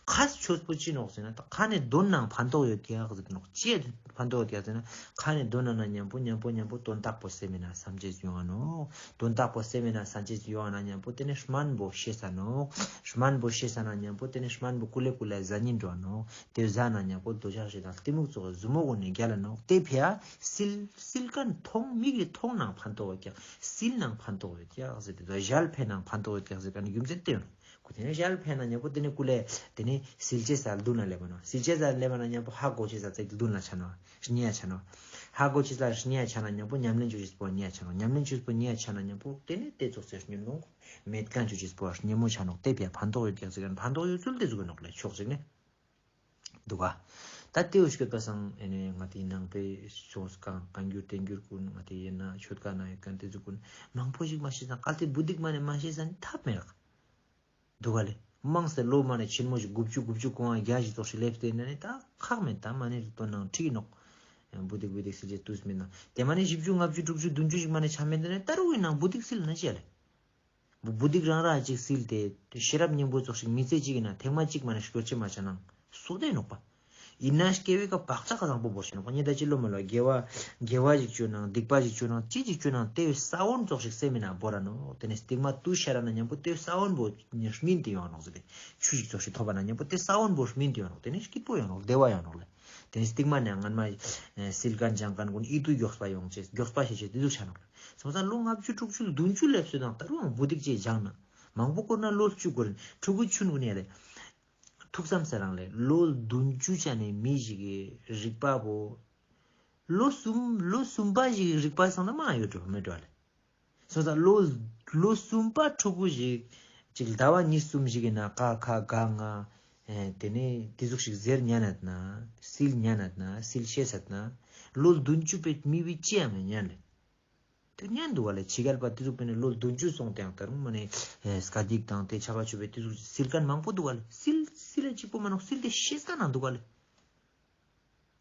ཁ་ཆོས་པོ་ཅི་ནོག་ཟེར་ན་ད་ཁ་ནེ་དོན་ནང་ཕན་ཐོགས་ཡོད་ཀྱག་ཟེར་ནོག་ཅི་ཕན་ཐོགས་ཡོད་ཀྱག་ཟེར་ན་ཁ་ནེ་དོན་ནང་ན་མཉམ་པོ་མཉམ་པོ་མཉམ་པོ་དོན་དག་པོ་སེམས་ན་བསམ་ཅེས་ཡོང་ང་ནོག་དོན་དག་པོ་སེམས་ན་བསམ་ཅེས་ཡོང་ང་ན་མཉམ་པོ་དེ་ནེ་སྨན་པོ་ཤེས་ས་ནོག་སྨན་པོ་ཤེས་ས་ན་མཉམ་པོ་དེ་ནེ་སྨན་པོ་ཀུ་ལེ་ཀུ་ལེ་ཟ་ཉིན་འགྲོ་ནོག་དེ་ཟ་ན་མཉམ་པོ་འདོད་ཆགས་ཞེ་སྡང་གཏི་མུག་ཙོགས་ཟུར་མོ་གུན་ནེ་རྒྱལ་ལ་ནོག་དེ་ཕི་ཡ་སིལ་སིལ་ཁན་མཐོང་མིག་གི་མཐོང་ནང་ཕན་ཐོགས་ཡོད་ཀྱག་སིལ་ནང་ཕན་ཐོགས་ཡོད་ཀྱག་ཟེར་ཏེ་ཞལ་ཕན་ནང་ཕན་ཐོགས་ཡོད་ཀྱག་ཟེར་ཁན་རྒྱུ་མཚན་དེ་ཡོང་ནོག་ཁོ་དེ་ནེ་ཞལ་ཕན་ན་མཉམ་པོ་དེ་ནེ་ཀུ་ལེ་དེ་ནེ་སིལ་ཅེས་ས་མདུན་ལ་སླེབ་བ་ནོག་སིལ་ཅེས་ས་མདུན་ལ་སླེབ་བ་ན་མཉམ་པོ་ཧ་གོ་ཅེས་ས་ཙེག་མདུན་ལ་ཆ་ནོག་སྙིང་ཆ་ནོག་ཧ་གོ་ཅེས་ས་སྙིང་ཆ་ན་མཉམ་པོ་ཉམས་ལེན་ཅོ་ཅེས་པོ་སྙིང་ཆ་ནོག་ཉམས་ལེན་ཅོ་ཅེས་པོ་སྙིང་ཆ་ན་མཉམ་པོ་དེ་ནེ་དེ་ཙོགས་སེ་ཉོན་མོངས་མེད་ཁན་ཅོ་ཅེས་པོ་ཉོན་མོངས་ཆ་ནོག་དེ་ཕི་ཡ་ཕན་ཐོགས་ཡོད་ཀྱག་ཟེར་ཁན་ཕན་ཐོགས་ཡོད་ཚུལ་དེ་ཟུག་ནོག་ལེ་ཕྱོགས་ཅིག་ནེ། འདུག་ག་ད་དེ་འུ་སྐྱོད་པ་སང་ཨེ་ནེ་ང་ཏི་ནང་པའི་ཕྱོགས་གང་གང་འགྱུར་བསྟན་འགྱུར་གུན་ང་ཏི་ཡིན་ན་ཆོས་ཀ་ན་ཡོད་ཁན་དེ་ཚོ་གུན་མང་པོ་ཞིག་མ་ཤེས་སང་གལ་ཏེ་བུ་དིག་མ་ནེ་མ་ཤེས་སང་ཐབས་མེད་རག་འདུག་ག་ལེ། མང་སེ་ལོ་མ་ནེ་ཆེན་མོ་ཞིག་དགུ་བཅུ་དགུ་བཅུ་གོ་ལྔ་བརྒྱ་ཞིག་ཙོགས་ཞིག་ལེབས་ཏེ་ཡིན་ན་ནི་ད་ཁག་མེད། ད་མ་ནེ་དོན་ནང་ཁྲིག་ནོག་བུ་དིག་བུ་དིག་སིལ་ཅེས་དུས་མེད་ན་དེ་མ་ནེ་བཞི་བཅུ་ལྔ་བཅུ་དྲུག་ཅུ་བདུན་ཅུ་ཞིག་མ་ནེ་ཆ་མེད་ན་ནི་ད་རུང་ཡིན་ནང་བུ་དིག་སིལ་ན་ཅི་ཡ་ལེ། བུ་བུ་དིག་རང་རང་ཅིག་སིལ་ཏེ་ཤེས་རབ་སྙིང་པོ་ཙོགས་ཤིག་མི་ཚེ་གཅིག་ཡིན་ན་ཐེངས་མ་གཅིག་མ་ནེ་སྐྱོར་ཅེས་མ་ཆ་ནང་སོ་དེ་ནོག་པ། ཡིན་ན་སྐྱེ་བའི་ཀ་བག་ཆགས་བཟང་པོ་བོར་ཤེས་ནོག་པ། ཉེ་ད་ཅི་ལོ་མ་ལོ་དགེ་བ་དགེ་བ་ཞིག་ཅོ་ནང་སྡིག་པ་ཞིག་ཅོ་ནང་ཅི་ཞིག་ཅོ་ནང་དེ་བའི་ས་བོན་ཙོགས་ཤིག་སེམས་ན་བོར་ར་ནོག་དེ་ནེ་སྟིང་མ་དུ་ཤར་ར་ན་མཉམ་པོ་དེ་བའི་ས་བོན་པོ་སྨིན་ཏེ་ཡོང་ནོག་ཟེར་ཏེ་ཆུ་ཞིག་ཙོགས་ཤིག་ཐོབ་པ་ན་མཉམ་པོ་དེ་ས་བོན་པོ་སྨིན་ཏེ་ཡོང་ནོག་དེ་ནེ་སྐྱིད་པོ་ཡོང་ནོག་བདེ་བ་ཡོང་ནོག་ལེ། དེ་ནེ་སྟིང་མ་ནེ་སྔན་མ་སིལ་ཁན་སྦྱང་ཁན་གུན་ཨིད་ཏུ་མགྱོགས་པ་ཡོང་ཅེས་མགྱོགས་པ་ཤེས་ཅེས་དེ་ཟུག་ཆ་ནོག་ལེ། སོང་ཙང་ལོ་ལྔ་བཅུ་དྲུག་ཅུ་བདུན་ཅུ་ལེབས་སོང་དང་ད་རུང་བུ་དིག་ཅེས་སྦྱང་ན་མང་པོ་བཀོལ་ན་ལོ་བཅུ་བཀོལ་ཕྲུ་གུ་ཆུན་གུན་ཡ་ལེ། ཐུགས་བསམ་ས་རང་ལེ་ལོ་བདུན་ཅུ་ཆ་ནེ་མི་ཞིག་གི་རིག་པ་བོ་ལོ་གསུམ་ལོ་གསུམ་པ་ཞིག་གི་རིག་པ་སང་ད་མང་ཡོད་འགྲོ་མེད་འགྲོ་ལེ། སོང་ཙང་ལོ་ལོ་གསུམ་པ་ཕྲུ་གུ་ཞིག་ཅིག་ཟླ་བ་གཉིས་གསུམ་ཞིག་གི་ནང་ཀ་ཁ་ག་ང་ཨེ་དེ་ནེ་དེ་ཟུག་ཞིག་ཟེར་ཉན་ནད་ན་སིལ་ཉན་ནད་ན་སིལ་ཤེས་སད་ན་ལོ་བདུན་ཅུ་པའི་མི་བི་ཅི་ཡང་མེད་ཉན་ལེ། དེ་ཉན་འདུག་ག་ལེ། ཕྱི་རྒྱལ་པ་དེ་ཟུག་པེ་ནེ་ལོ་བདུན་ཅུ་སོང་སྟེ་ཡང་ད་རུང་མ་ནེ་ཨེ་སྐད་ཡིག་དང་དེ་ཆ་ག་ཆུ་པེ་དེ་ཟུག་སིལ་ཁན་མང་པོ་འདུག་ག་ལེ། སིལ་སིལ་ལ་གཅིག་པོ་མ་ནོག་སིལ་ཏེ་ཤེས་ཁན་ནང་འདུག་ག་ལེ།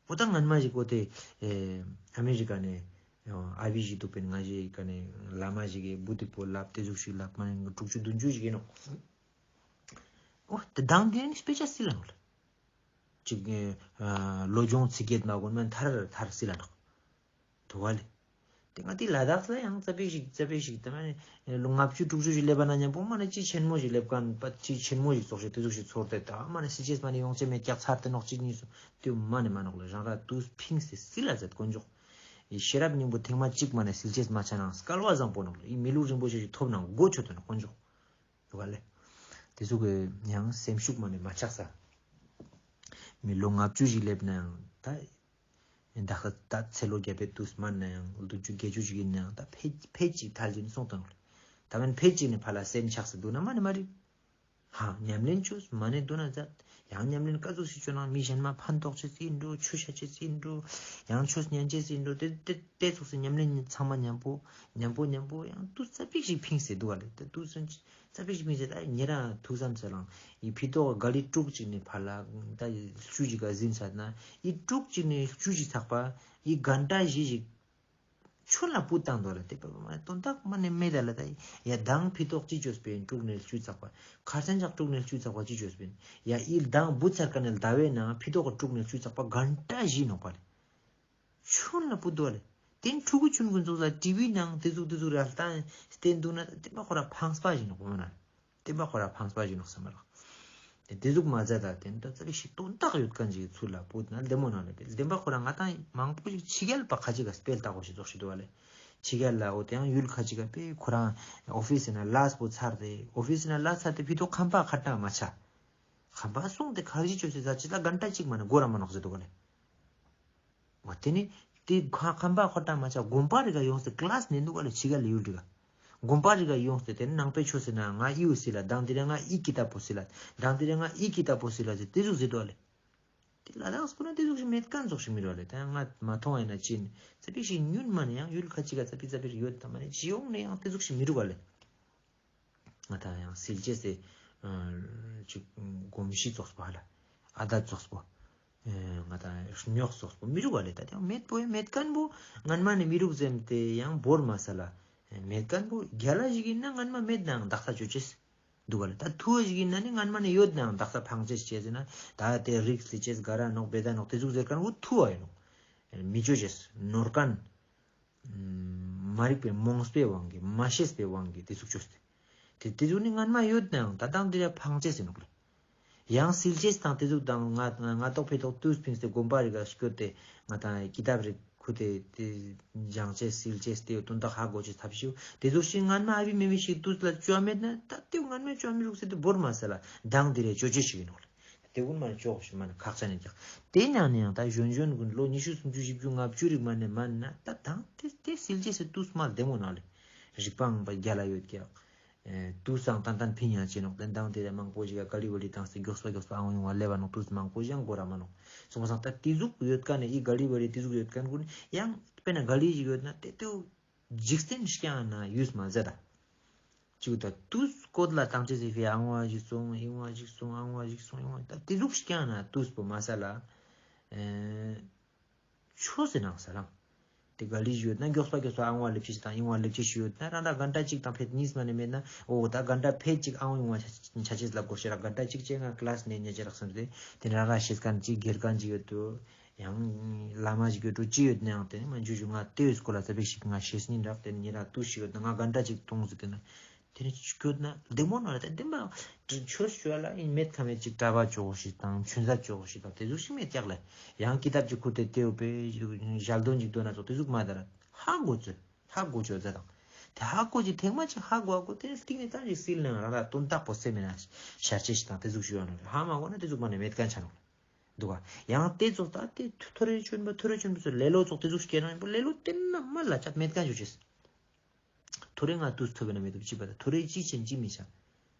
འོ་ད་སྔན་མ་ཞིག་འོ་དེ་ཨེ་ཨ་མི་རི་ཀ་ནེ་ཨ་བི་ཞིག་འདུག་པེ་ནེ་ང་ཞིག་ག་ནེ་བླ་མ་ཞིག་གི་བུ་དིག་པོ་ལབ་དེ་ཟུག་ཞིག་ལབ་མ་ནེ་དྲུག་ཅུ་བདུན་ཅུ་ཞིག་ཡིན་ནོག་འོ་དེ་དང་དེ་ནི་དཔེ་ཆ་སིལ་ལ་ནོག་ལེ། ཅིག་ཨ་ལོ་ཆུང་ཚིག་བརྒྱད་མ་གོན་མ་ཐར་ཐར་སིལ་ལ་ནོག་འདུག་ག་ལེ། དེ་ང་ཏི་ལ་དྭགས་ལ་ཡང་ཙ་པིག་ཞིག་ཙ་པིག་ཞིག་དེ་མ་ནེ་ལོ་ལྔ་བཅུ་དྲུག་ཅུ་ཞིག་ལེབ་པ་ན་མཉམ་པོ་མ་ནེ་ཅི་ཆེན་མོ་ཞིག་ལེབ་ཁན་པ་ཅི་ཆེན་མོ་ཞིག་ཙོགས་ཤིག་དེ་ཟུག་ཞིག་ཚོར་ཏེ་ད་མ་ནེ་སིལ་ཅེས་མ་ནེ་ཡོང་ཅེས་མེད་ཀྱག་ཚར་ཏེ་ནོག་ཅི་གཉིས་སུ་དེ་མ་ནེ་མ་ནོག་ལེ། རང་ར་དུས་ཕིངས་ཏེ་སིལ་ལ་ཟེར་དཀོན་མཆོག་ཡི་ཤེས་རབ་སྙིང་པོ་ཐེངས་མ་གཅིག་མ་ནེ་སིལ་ཅེས་མ་ཆ་ནང་སྐལ་བ་བཟང་པོ་ནོག་ལེ། ཡི་མི་ལུས་རིན་པོ་ཆེ་ཞིག་ཐོབ་ནང་གོ་ཆོད་དོ་ནོག་དཀོན་མཆོག་འདུག་ག་ལེ། དེ་ཟུག་གི་ཡང་སེམས་ཤུགས་མ་ནེ་མ་ཆག་ས། མི་ལོ་ལྔ་བཅུ་ཞིག་ལེབ་ན་ཡང་ད་ད་ཁ་ད་ཚེ་ལོ་བརྒྱ་པའི་དུས་མ་ན་ཡང་བདུན་ཅུ་བརྒྱད་ཅུ་ཞིག་ཡིན་ན་ཡང་ད་ཕེ་ཕེ་ཅིག་ཐལ་གྱིན་སོང་དང་། ད་མན་ཕེ་ཅིག་ནེ་ཕ་ལ་སེམས་ཆགས་སེ་འདུག་ན་མ་ནེ་མ་རེད། ཧ་ཉམས་ལེན་ཅོས་མ་ནེ་འདུག་ན་ཛད། ཡང་ཉམས་ལེན་ཀ་ཟུག་ཞིག་ཅོ་ན་མི་གཞན་མ་ཕན་ཐོགས་ཅེས་ཡིན་འགྲོ། ཆོས་བཤད་ཅེས་ཡིན་འགྲོ། ཡང་ཆོས་ཉན་ཅེས་ཡིན་འགྲོ། དེ་དེ་དེ་ཙོགས་སེ་ཉམས་ལེན་ཚང་མ་མཉམ་པོ་མཉམ་པོ་མཉམ་པོ་ཡང་དུས་ཙ་པིག་ཞིག་ཕིངས་སེ་འདུག་ག་ལེ། དེ་དུས་ཙ་པིག་ཞིག་ཕིངས་སེ་ད་ཉེ་རང་ཐུགས་བསམ་ཚེ་རང་ཡི་ཕི་ཏོག་ག་ལི་དྲུག་ཅིག་ནེ་ཕར་ལ་ད་ཤུ་ཅིག་ག་ཟིན་ཚར་ན་ཡི་དྲུག་ཅིག་ནེ་ཤུ་ཅིག་ཚག་པ་ཡི་གན་ཊ་བཞི་ཞིག་ཆུན་ལ་བུད་བཏང་འདུག་ལེ། དེ་པ་མ་དོན་དག་མ་ནེ་མེད་ད་ལེ། ད་ཡ་དང་ཕི་ཏོག་ཅི་ཅོས་པིན་དྲུག་ནེ་ཤུ་ཚག་པ། ཁར་སང་ཞག་དྲུག་ནེ་ཤུ་ཚག་པ་ཅི་ཅོས་པིན། ཡ་ཡི་དང་བུད་ཚར་ཀ་ནེ་ཟླ་བའི་ནང་ཕི་ཏོག་དྲུག་ནེ་ཤུ་ཚག་པ་གན་ཊ་བཞི་ནོག་པ་ལེ། ཆུན་ལ་བུད་འདུག་ལེ། དེ་ཕྲུ་གུ་ཆུན་གུན་ཙོགས་ལ་ཊི་བི་ནང་དེ་ཟུག་དེ་ཟུག་ར་ལྟ་སྟེ་འདུག་ན་དེ་པ་ཁོ་ར་ཕངས་པ་ཞིག་ནོག་པ་མ་ན། དེ་པ་ཁོ་ར་ཕངས་པ་ཞིག་ནོག་སམ་མ་རག་དེ་ཟུག་མ་ཟད་ད་དེ་འདྲ་ཙ་པིག་ཞིག་དོན་དག་ཡོད་ཁན་ཞིག་ཚུར་ལ་བུད་ན་བདེ་མོ་ནང་ལ་བདེན་པ་ཁོ་རང་ང་ཏང་མང་པོ་ཞིག་ཕྱི་རྒྱལ་པ་ཁ་ཅིག་ག་སྤེལ་ལྟ་གོ་ཞིག་ཙོགས་ཤིག་འདུག་ལེ། ཕྱི་རྒྱལ་ལ་འོ་དེ་ཡང་ཡུལ་ཁ་ཅིག་ག་པེ་ཁོ་རང་ཨོ་ཕིས་ན་ལས་པོ་ཚར་ཏེ་ཨོ་ཕིས་ན་ལས་ཚར་ཏེ་ཕི་ཏོག་ཁང་པ་ཁ་ཏང་མ་ཆ། ཁང་པ་སོང་སྟེ་ཁར་ཇི་ཅོས་སེ་ཟ་ཅི་ལ་གན་ཊ་ཅིག་མ་ན་གོ་ར་མ་ནོག་ཟེར་འདུག་ལེ། འོ་དེ་ནི་དེ་ཁ་ཁང་པ་ཁོ་ཏང་མ་ཆ་དགོན་པ་རི་ག་ཡོངས་ཏེ་ཀླས་ནེ་འདུག་ག་ལེ། ཕྱི་རྒྱལ་ལ་ཡུལ་རི་ག་དགོན་པ་རི་ག་ཡོངས་ཏེ་དེ་ནང་པའི་ཆོས་སི་ན་ང་ཨི་བོ་སི་ལ་དང་དེ་རིང་ང་ཨི་ཀི་ཏབ་པོ་སི་ལ་དང་དེ་རིང་ང་ཨི་ཀི་ཏབ་པོ་སི་ལ་ཟེར་དེ་ཟུག་ཟེར་འདུག་ག་ལེ། དེ་ལ་དྭགས་པོ་ན་དེ་ཟུག་ཞིག་མེད་ཁན་ཙོགས་ཤིག་མི་རུག་ག་ལེ། ད་ཡང་ང་མ་མཐོང་ཡིན་ན་ཅི་ནི་ཙ་པིག་ཞིག་ཉུང་མ་ནེ་ཡང་ཡུལ་ཁ་ཅིག་ག་ཙ་པིག་ཙ་པིག་ཡོད་ད་མ་ནེ་ཅི་ཡོང་ནེ་ཡང་དེ་ཟུག་ཞིག་མི་རུག་ག་ལེ། ང་ཏང་ཡང་སིལ་ཅེས་སི་ཨ་ཅིག་གོམས་གཤིས་ཙོགས་པོ་ཧ་ལ་ཨ་དད་ཙོགས་པོ་ཨ་ང་ཏང་རྙོག་ཙོགས་པོ་མི་རུག་ག་ལེ། ད་ཡང་མེད་པོ་ཡང་མེད་ཁན་པོ་སྔན་མ་ནེ་མི་རུག་ཟེར་ཏེ་ཡང་བོར་མ་ས་ལ་མེད་ཁན་པོ་རྒྱལ་ལ་ཞིག་ཡིན་ན་སྔན་མ་མེད་ནའང་དག་ས་ཅོ་ཅེས། འདུག་ག་ལེ། ད་ཐུ་བ་ཞིག་ཡིན་ན་ནི་སྔན་མ་ནས་ཡོད་ནའང་དག་ས་ཕངས་ཅེས་བྱས་ཟེར་ན་ད་དེ་རིགས་ལི་ཅེས་ག་ར་ནོག་བེ་ད་ནོག་དེ་ཟུག་ཟེར་མཁན་བོ་ཐུ་བ་ཡིན་ནོག་མི་ཅོ་ཅེས་ནོར་མཁན། མ་རིག་པའི་རྨོངས་པའི་དབང་གིས་མ་ཤེས་པའི་དབང་གིས་དེ་ཟུག་ཅོས་ཏེ། དེ་དེ་ཟུག་ནི་སྔན་མ་ཡོད་ནའང་ད་དང་དེ་ར་ཕངས་ཅེས་ཡིན་ནོག་ལེ། ཡང་སིལ་ཅེས་དང་དེ་ཟུག་དང་ང་ང་ང་ཏོག་ཕེ་ཏོག་དུས་ཕིངས་ཏེ་དགོན་པ་རིག་ག་སྐྱོད་དེ་ང་དང་ཀི་ཏབ་རིག་ཁུ་དེ་དེ་སྦྱང་ཅེས་སིལ་ཅེས་དེ་དོན་དག་ཧ་གོ་ཅེས་ཐབས་ཤེས་དེ་ཟུག་ཞིག་སྔན་མ་ཨ་བི་མེ་བི་ཞིག་དུས་ལ་ཅོ་མེད་ན་ད་དེ་སྔན་མ་ཅོ་མི་རུག་ཟེར་དེ་བོར་མ་ཟེར་ལ་དང་དེ་རེ་ཅོ་ཅེས་ཞིག་ཡིན་ནོག་ལེ། དེ་ཀུན་མ་ནི་ཅོག་ཞིག་མ་ནི་ཁག་ཅན་ནི་ཀྱག་དེ་ནང་ནས་ཡང་ད་གཞོན་གཞོན་ཀུན་ལོ་ཉི་ཤུ་སུམ་ཅུ་བཞི་བཅུ་ལྔ་བཅུ་རིག་མ་ནི་མ་ན་ད་དང་དེ་དེ་སིལ་ཅེས་སི་དུས་མ་བདེ་མོ་ནོག་ལེ། རིག་པའང་པ་རྒྱལ་ལ་ཡོད་ཀྱག་ཨེ་དུས་སང་ཏན་ཏན་ཕིན་ཡང་ཅི་ནོག་དེ་དང་དེ་ར་མང་པོ་ཞིག་ག་ག་ལི་བ་ལི་བཏང་སྟེ་མགྱོགས་པ་མགྱོགས་པ་ཨང་ཡོང་བ་ལེབ་བ་ནོག་དུས་མང་པོ་ཞིག་ཡང་འགོར་ར་མ་ནོག་སོང་པ་སང་ད་དེ་ཟུག་ཡོད་མཁན་ནི་ཨི་ག་ལི་བ་ལི་དེ་ཟུག་ཡོད་མཁན་ཀུན་ཡང་དཔེར་ན་ག་ལི་ཞིག་ཡོད་ན་དེ་དུ་འཇིག་རྟེན་སྐྱང་ན་ཡུས་མ་ཟད་ད། ཅིག་ད་དུས་སྐོར་ལ་བཏང་ཅེས་སི་ཕི་ཨང་བ་ཞིག་སོང་ཨིང་བ་ཞིག་སོང་ཨང་བ་ཞིག་སོང་ཨིང་བ་ད་དེ་ཟུག་སྐྱང་ན་དུས་པོ་མ་ས་ལ། ཨེ། ཆོས་སི་ནང་ས་རང་། དེ་ག་ལི་ཞིག་ཡོད་ན་མགྱོགས་པ་མགྱོགས་པ་ཨང་བ་ལེབ་ཅེས་དང་ཨིང་བ་ལེབ་ཅེས་ཞིག་ཡོད་ན་རང་ར་གན་ཏ་གཅིག་དང་ཕེད་གཉིས་མ་ནི་མེད་ན་འོ་ད་གན་ཏ་ཕེད་གཅིག་ཨང་ཨིང་བ་ཆ་ཆ་ཅེས་ལ་གོ་ཤེས་ར་གན་ཏ་གཅིག་ཅེ་ང་ཀླས་ནས་ཉེ་ཅེ་རག་སམ་སྟེ་དེ་ནི་རང་ར་ཤེས་མཁན་གཅིག་དགེ་རྒན་གཅིག་ཡོད་དུ། ཡང་བླ་མ་ཞིག་ཡོད་དུ་ཅི་ཡོད་ན་ཡང་དེ་ནི་མ་འཇུ་ཞུ་ང་དེ་ཡོད་སྐོར་ལ་ཙ་པིག་ཞིག་ང་ཤེས་ནི་རག་དེ་ནི་ཉེ་ར་ཏུ་ཞིག་ཡོད་ན་ང་གན་ཏ་གཅིག་གཏོང་ཟེར་དེ་ན། དེ་ནི་སྐྱོད་ན་བདེ་མོ་ནོ་ར་ད་བདེན་པ་ཆོས་ཞུ་བ་ལ་ཡིན་མེད་ཁ་མེད་ཅིག་གྲྭ་པ་ཅོག་ཞིག་དང་ཆུན་ཟ་ཅོག་ཞིག་དང་དེ་ཟུག་ཞིག་མེད་ཀྱག་ལེ། ཡང་ཀི་ཏབ་ཅིག་ཁུར་ཏེ་དེ་འོ་པེ་ཞལ་འདོན་ཅིག་འདོན་ན་ཙོག་དེ་ཟུག་མ་ད་ར་ཧ་གོ་ཚོད་ཧ་གོ་ཅོ་ཛ་དང་། དེ་ཧ་གོ་ཅིག་ཐེངས་མ་ཅིག་ཧ་གོ་ཨ་གོ་དེ་ནི་སྟིང་ནེ་ད་ཅིག་སིལ་ནང་རང་ར་དོན་དག་པོ་སེམས་མེད་ན་ཤར་ཅེས་ཤིག་དང་དེ་ཟུག་ཞུ་བ་ནོ་རེ་ཧ་མ་གོ་ན་དེ་ཟུག་མ་ནེ་མེད་མཁན་ཆ་ནོ་རེ་འདུག་ག་ཡང་དེ་ཙོག་ད་དེ་ཐོ་རེ་ཆོན་པོ་ཐོ་རེ་ཆོན་པོ་ཚོ་ལེ་ལོ་ཙོག་དེ་ཟུག་སྐྱེ་ན་ཡིན་པོ་ལེ་ལོ་དེ་ན་མ་ལ་ཆ་མེད་མཁན་ཞུ་ཅེས། ཐོ་རེ་ང་དུས་ཐོབ་ན་མེད་དུ་ཅི་པ་ད་ཐོ་རེ་ཅི་ཆེན་ཅི་མི་ཆ།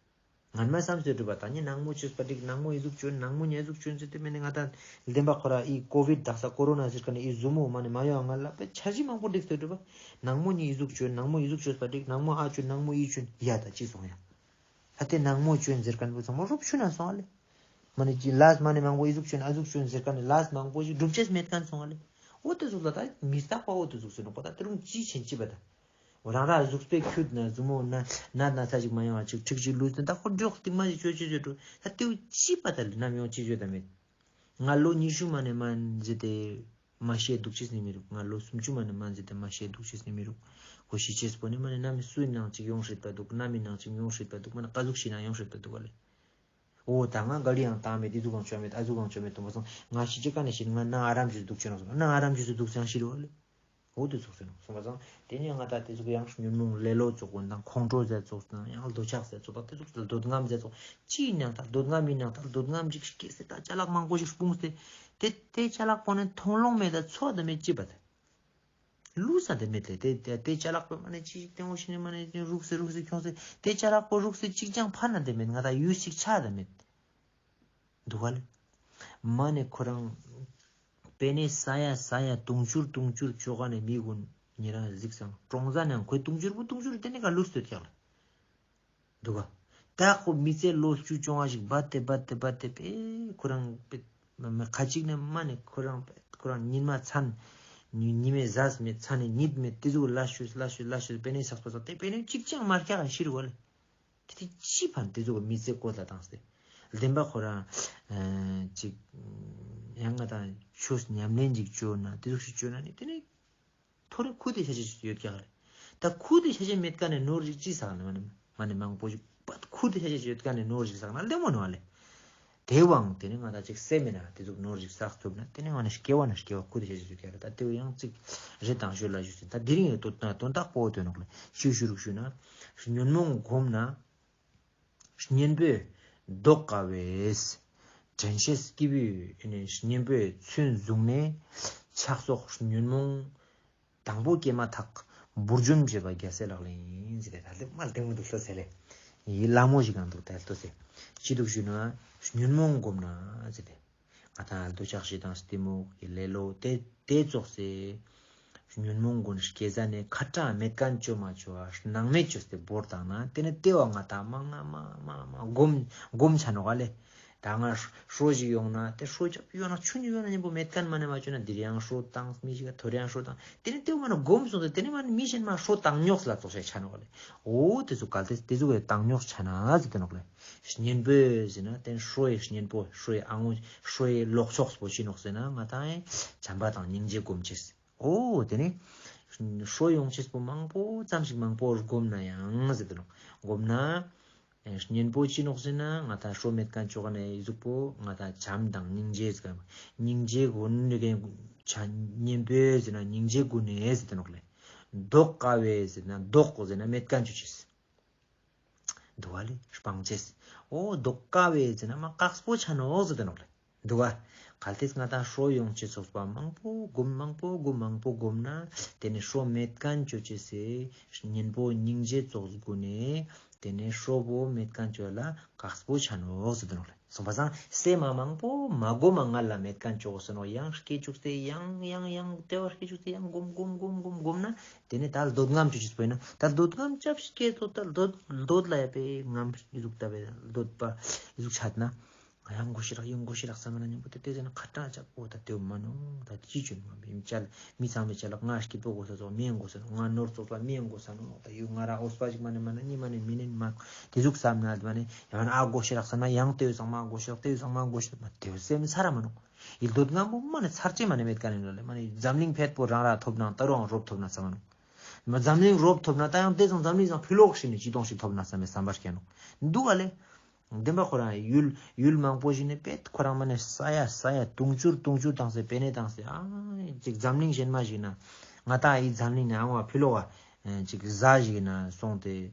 ངན་མ་བསམ་སྟེ་སྒྲུབ་པ་ད་ནི་ནང་མོ་ཅོས་པ་འགྲིག་ནང་མོ་ཨི་ཟུག་ཅོན་ནང་མོ་ཉེ་ཟུག་ཅོན་ཟེར་ཏེ་མེད་ནི་ང་ད་བདེན་པ་ཁོ་ར་ཨི་ཀོ་བིད་དག་ས་ཀོ་རོ་ན་ཟེར་ཁན་ནི་ཨི་ཟུ་མོ་མ་ནི་མ་ཡོང་ང་ལ་པེ་འཆར་གཞི་མང་པོ་སྒྲིག་སྟེ་སྒྲུབ་པ། ནང་མོ་ཉེ་ཨི་ཟུག་ཅོན་ནང་མོ་ཨི་ཟུག་ཅོས་པ་འགྲིག་ནང་མོ་ཨ་ཅོན་ནང་མོ་ཨི་ཅོན་ཡ་ད་ཅི་སོང་ཡ། ད་དེ་ནང་མོ་ཅོན་ཟེར་ཁན་བོ་ཚང་མ་རུབ་ཆུ་ན་སོང་ཨ་ལེ། མ་ནི་ཅི་ལས་མ་ནི་མང་པོ་ཨི་ཟུག་ཅོན་ཨ་ཟུག་ཅོན་ཟེར་ཁན་ནི་ལས་མང་པོ་ཞིག་སྒྲུབ་ཅེས་མེད་ཁན་སོང་ཨ་ལེ། འོ་དེ་ཟུག་ལ་ད་མི་རྟག་པ་འོ་དེ་ཟུག་ཟེར་ནོག་པ་ད་དེ་རུང་ཅི་ཆེན་ཅི་པ་ད། འོ་རང་ར་གཟུགས་པོའི་ཁྱུད་ན་ཟུ་མོ་ན་ན་ན་ཚ་ཞིག་མ་ཡོང་བ་ཅིག་ཁྲིག་ཅིག་ལུས་ཏེ་ད་ཁོ་འགྲོགས་སྟིང་མ་ཞིག་ཅོ་ཅོ་ཅོ་འགྲོ་ད་དེའུ་ཅི་པ་ད་ལེ་ནམ་ཡོང་ཅི་ཅོ་ད་མེད། ང་ལོ་ཉི་ཤུ་མ་ནེ་མ་ཟེར་ཏེ་མ་ཤེས་འདུག་ཅེས་ནི་མི་རུག་ང་ལོ་སུམ་ཅུ་མ་ནེ་མ་ཟེར་ཏེ་མ་ཤེས་འདུག་ཅེས་ནི་མི་རུག་ཁོ་ཤི་ཅེས་པོ་ནི་མ་ནེ་ནམ་སུའི་ནང་ཅིག་ཡོང་སྲིད་པ་འདུག་ནམ་མི་ནང་ཅིག་ཡོང་སྲིད་པ་འདུག་མ་ནེ་ཀ་ཟུག་ཤི་ན་ཡོང་སྲིད་པ་འདུག་ག་ལེ། འོ་ད་ང་ག་ལི་ཡང་བཏང་མེད་དེ་ཟུག་གང་ཅོ་མེད་ཨ་ཟུག་གང་ཅོ་མེད་དུ་མ་སོང་ང་ཤི་ཅེས་ཀ་ནེ་ཤི་ང་ནང་ཨ་རམ་ཇུས་འདུག་ཅེས་ནོག་སོང་ནང་ཨ་རམ་ཇུས་འདུག་ཅེས་ཤི་རུ་བ་ལེ། འོ་དེ་ཙོགས་ཟེར་ནོག་སོང་པ་སང་དེ་ནས་ང་ད་དེ་ཙོགས་ཡང་ཉོན་མོངས་ལེ་ལོ་ཙོགས་དང་ཁོང་ཁྲོ་ཟེར་ཙོགས་དང་ཡང་འདོད་ཆགས་ཟེར་ཙོགས་དང་དེ་ཙོགས་དང་འདོད་རྔམ་ཟེར་ཙོགས་ཅི་ཡིན་ཡང་ད་འདོད་རྔམ་ཡིན་ཡང་ད་འདོད་རྔམ་ཅིག་སྐྱེས་སེ་ད་ཅ་ལག་མང་པོ་ཞིག་སྤུངས་ཏེ་དེ་དེ་ཅ་ལག་པོ་ནི་མཐོང་ལོང་མེད་ད་ཚོ་ད་མེད་ཅི་པ་ད། ལུས་ས་དེ་མེད་ལེ་དེ་དེ་དེ་ཅ་ལག་པོ་མ་ནེ་ཅི་ཞིག་སྟེང་འོ་ཤི་ནི་མ་ནེ་རུག་སེ་རུག་སེ་ཁྱོངས་སེ་དེ་ཅ་ལག་པོ་རུག་སེ་ཅིག་ཅང་ཕར་ན་དེ་མེད་ང་ད་ཡུལ་ཞིག་ཆ་ད་མེད། འདུག་ག་ལེ། མ་ནེ་ཁོ་རང་པེ་ནེ་ས་ཡ་ས་ཡ་དུང་ཕྱུར་དུང་ཕྱུར་ཅོ་ག་ནེ་མི་གུན་ཉེ་རང་གཟིགས་སང་ཀྲོང་ཟ་ནང་ཁོའི་དུང་ཕྱུར་པོ་དུང་ཕྱུར་དེ་ནེ་ག་ལུས་སྟོད་ཀྱག་ལེ། འདུག་ག་ད་ཁོ་མི་ཚེ་ལོ་བཅུ་བཅོ་ལྔ་ཞིག་བད་དེ་བད་དེ་བད་དེ་པེ་ཁོ་རང་པེ་མ་མ་ཁ་ཅིག་ནེ་མ་ནེ་ཁོ་རང་པེ་ཁོ་རང་ཉིན་མ་མཚན་ཉི་ཉི་མའི་ཟས་མེད་མཚན་ནེ་ཉིད་མེད་དེ་ཟུག་ལ་ཤུས་ལ་ཤུས་ལ་ཤུས་པེ་ནེ་སགས་པ་སགས་ཏེ་པེ་ནེ་ཅིག་ཅང་མ་རྒྱག་ག་ཤི་རུ་བ་ལེ། དེ་ཅི་ཕན་དེ་ཚོ་མི་ཚེ་བཀོད་ལ་བཏང་སྟེ། བདེན་པ་ཁོ་རང་ཅིག་ཡང་ང་དང་ཆོས་ཉམས་ལེན་ཅིག་བཅོ་ན་དེ་ཚོ་ཞིག་བཅོ་ན་ནི་དེ་ནི་ཐོ་རེ་ཁུ་དེ་ཤ་ཤ་ཡོད་ཀྱག་རེད། ད་ཁུ་དེ་ཤ་ཤ་མེད་ཀ་ནས་ནོར་ཞིག་ཅི་ཟག་ནི་མ་ནི་མ་ནི་མང་པོ་ཞིག་པད་ཁུ་དེ་ཤ་ཤ་ཡོད་ཀ་ནས་ནོར་ཞིག་ཟག་ན་ལེ་མོ་ནོ་ཨ་ལེ། དེ་བའང་དེ་ནི་ང་ད་ཅིག་སེམས་མེད་ན་དེ་ཟུག་ནོར་ཞིག་བསགས་ཐུབ་ན་དེ་ནི་ང་ནི་སྐྱེ་བ་ན་སྐྱེ་བ་ཁུ་དེ་ཤ་ཤ་ཞིག་ཡོད་ཀྱག་རེད། ད་དེ་བ་ཡང་ཅིག་རེད་དང་ཞོལ་ལ་ཞུ་ཟིན། ད་དེ་རིང་ཡོད་དོ་ན་དོན་དག་པོ་དོན་ནོག་ལེ། ཞུ་ཞུ་རུག་ཞུ་ན། ཉོན་མོངས་བསྒོམས་ན་གཉེན་པོས་བཟློག་དཀའ་བས། དྲན་ཤེས་སྐྱེས་བུས་གཉེན་པོས་ཚོད་བཟུང་ནས། ཆགས་སོགས་ཉོན་མོངས་དང་པོ་སྐྱེས་མ་ཐག་བུར་འཇོམས་བྱེད་པ་རྒྱལ་སྲས་ལག་ལེན་ཡིན་ཟེར་ཏེ། ད་ལྟ་མ་ལྟད་མོ་འདུག་ལོ་ཟེར་ལེ། ཡི་ལ་མོ་ཞིག་གང་འདུག་ད་ལྟོ་ཟེར། ཅི་འདུག་ཞུ་ན་ཉོན་མོངས་བསྒོམས་ན་ཟེར་ཏེ། ང་དང་འདོད་ཆགས་ཞེ་སྡང་གཏི་མུག་གི་ལེ་ལོ་དེ་དེ་ཙོགས་སེ། ཉོན་མོངས་ཀུན་སྐྱེ་ས་ནས་ཁ་གྲངས་མེད་མཁན་བཅོ་མ་བཅོ་བ་སྣང་མེད་བཅོས་ཏེ་བོར་བཏང་ན་དེ་ནི་ལྟེ་བ་ང་དང་མ་ང་མ་མ་མ་བསྒོམ་བསྒོམ་ཆ་ནོག་ག་ལེ། ད་ང་ཧྲོ་ཞིག་ཡོང་ན་དེ་ཧྲོ་ཅབ་ཡོང་ན་ཆུན་ཡོང་ན་ཉམ་པོ་མེད་ཁན་མ་ནེ་མ་ཅོ་ན་དེ་རིང་ཧྲོ་བཏང་མི་ཞིག་ག་ཐོ་རེ་ཡང་ཧྲོ་བཏང་དེ་ནེ་དེ་བོ་མ་ནེ་སྒོམ་སོང་སྟེ་དེ་ནེ་མ་ནེ་མི་གཞན་མ་ཧྲོ་བཏང་ཉོག་ལ་ཙོགས་ཤིག་ཆ་ནོག་ལེ། འོ་དེ་ཙོགས་གལ་ཏེ་དེ་ཙོགས་སི་བཏང་ཉོག་ཆ་ན་ཟེར་ཏེ་ནོག་ལེ། གཉེན་པོ་ཟེར་ན་དེ་ཧྲོ་ཡི་གཉེན་པོ་ཧྲོ་ཡི་ཨ་ངོ་ཧྲོ་ཡི་ལོག་ཕྱོགས་པོ་ཅི་ནོག་ཟེར་ན་ང་ཏང་ཡི་བྱམས་པ་དང་སྙིང་རྗེ་སྒོམ་ཅེས། འོ་དེ་ནེ་ཧྲོ་ཡོང་ཅེས་པོ་མང་པོ་ཙམ་ཞིག་མང་པོ་སྒོམ་ན་ཡང་ཟེར་ཏེ་ནོག། སྒོམ་ན་གཉེན་པོ་ཅི་ནོག་ཟེར་ན་ང་ཏང་ཧྲོ་མེད་ཁན་ཅོ་ཁན་ནི་གཟུགས་པོ་ང་ཏང་བྱམས་དང་སྙིང་རྗེ་ཟེར་ཁན་སྙིང་རྗེ་གུན་ནི་གཉེན་པོ་ཟེར་ན་སྙིང་རྗེ་གུན་ནི་ཟེར་ཏེ་ནོག་ལེ། བཟློག་དཀའ་བའི་ཟེར་ན་བཟློག་ཟེར་ན་མེད་ཁན་ཅོ་ཅེས། འདུག་པ་ལེ་སྤང་ཅེས། འོ་བཟློག་དཀའ་བའི་ཟེར་ན་མ་དཀགས་པོ་ཆ་ནོག་ཟེར་ཏེ་ནོག་ལེ། འདུག་པ། གལ་ཏེ་ང་ཏང་ཧྲོ་ཡོང་ཅེས་ཙོགས་པ་མང་པོ་སྒོམ་མང་པོ་སྒོམ་མང་པོ་སྒོམ་ན་དེ་ནེ་ཧྲོ་མེད་ཁན་ཅོ་ཅེས་སི་གཉེན་པོ་སྙིང་རྗེ་ཙོགས་གུན་ནི་དེ་ནེ་ཧྲོ་བོ་མེད་ཁན་ཅོ་ལ་དཀགས་པོ་ཆ་ནོག་ཟེར་ཏེ་ནོག་ལེ། སོང་པ་སང་སེམས་མ་མང་པོ་མ་སྒོམ་མ་ང་ལ་མེད་ཁན་ཅོ་སོང་ནོག། ཡང་སྐྱེ་བཅུག་སྟེ་ཡང་ཡང་ཡང་དེ་བ་སྐྱེ་བཅུག་སྟེ་ཡང་སྒོམ་སྒོམ་སྒོམ་སྒོམ་སྒོམ་ན་དེ་ནེ་ད་འདོད་རྔམ་ཅོ་ཅེས་པོ་ཡིན་ན་ད་འདོད་རྔམ་ཅབ་སྐྱེ་ཏོ་ད་འདོད་འདོད་ལ་ཡ་པའི་རྔམ་ཨི་ཟུག་ད་པའི་འདོད་པ་ཨི་ཟུག་ཆ་ན་ང་ཡང་དགོས་ཤེས་རག་ཡང་དགོས་ཤེས་རག་བསམ་ན་ཉམ་པོ་དེ་དེ་ཟེར་ན་ཁ་ཏང་ཅབ་འོ་ད་དེ་མ་ནོག། ད་ཅི་ཅོ་ནི་མ་མི་ཅལ་མི་ཚང་མའི་ཅལ་ལ་ང་སྐྱིད་པོ་དགོས་ས་ཙོགས་མི་ཡང་དགོས་ས་ནོག། ང་ནོར་ཙོགས་པ་མི་ཡང་དགོས་ས་ནོག། ད་ཡུ་ང་ར་འོས་པ་ཞིག་མ་ནེ་མ་ནེ་ནི་མ་ནེ་མི་ནེ་མ་དེ་ཟུག་བསམ་ན་མ་ནེ་ཡང་ཨ་དགོས་ཤེས་རག་བསམ་ན་ཡང་དེ་ཡོད་ཙང་མ་དགོས་ཤེས་རག་དེ་ཡོད་ཙང་མ་དགོས་ཤེས་རག་མ་དེ་བོ་སེམས་ཚར་མ་ནོག། ཡིད་འདོད་རྔམ་པོ་མ་ནེ་ཚར་ཅེས་མ་ནེ་མེད་ཁན་ནི་ལ་ལེ་མ་ནེ་འཛམ་གླིང་ཕེད་པོ་རང་ར་ཐོབ་ན་ད་རུང་རོབ་ཐོབ་ན་ཙམ་མ་ནོག། མ་འཛམ་གླིང་རོབ་ཐོབ་ན་ད་ཡང་དེ་ཙང་འཛམ་གླིང་ཙང་ཕི་ལོག་ཤིག་ནེ་ཅི་དོང་ཞིག་ཐོབ་ན་བསམ་པའི་བསམ་པ་སྐྱེ་ནོག། འདུག་ག་ལེ། བདེན་པ་ཁོ་རང་ཡུལ་ཡུལ་མང་པོ་ཞིག་ནེ་པེད་ཁོ་རང་མ་ནེ་ས་ཡ་ས་ཡ་དུང་ཕྱུར་དུང་ཕྱུར་བཏང་སྟེ་པེ་ནེ་བཏང་སྟེ་ཨ་ཅིག་འཛམ་གླིང་གཞན་མ་ཞིག་ན་ང་ཏང་ཨི་འཛམ་གླིང་ནེ་ཨ་ང་ཕི་ལོག་ག་ཅིག་གཟའ་ཞིག་ན་སོང་སྟེ་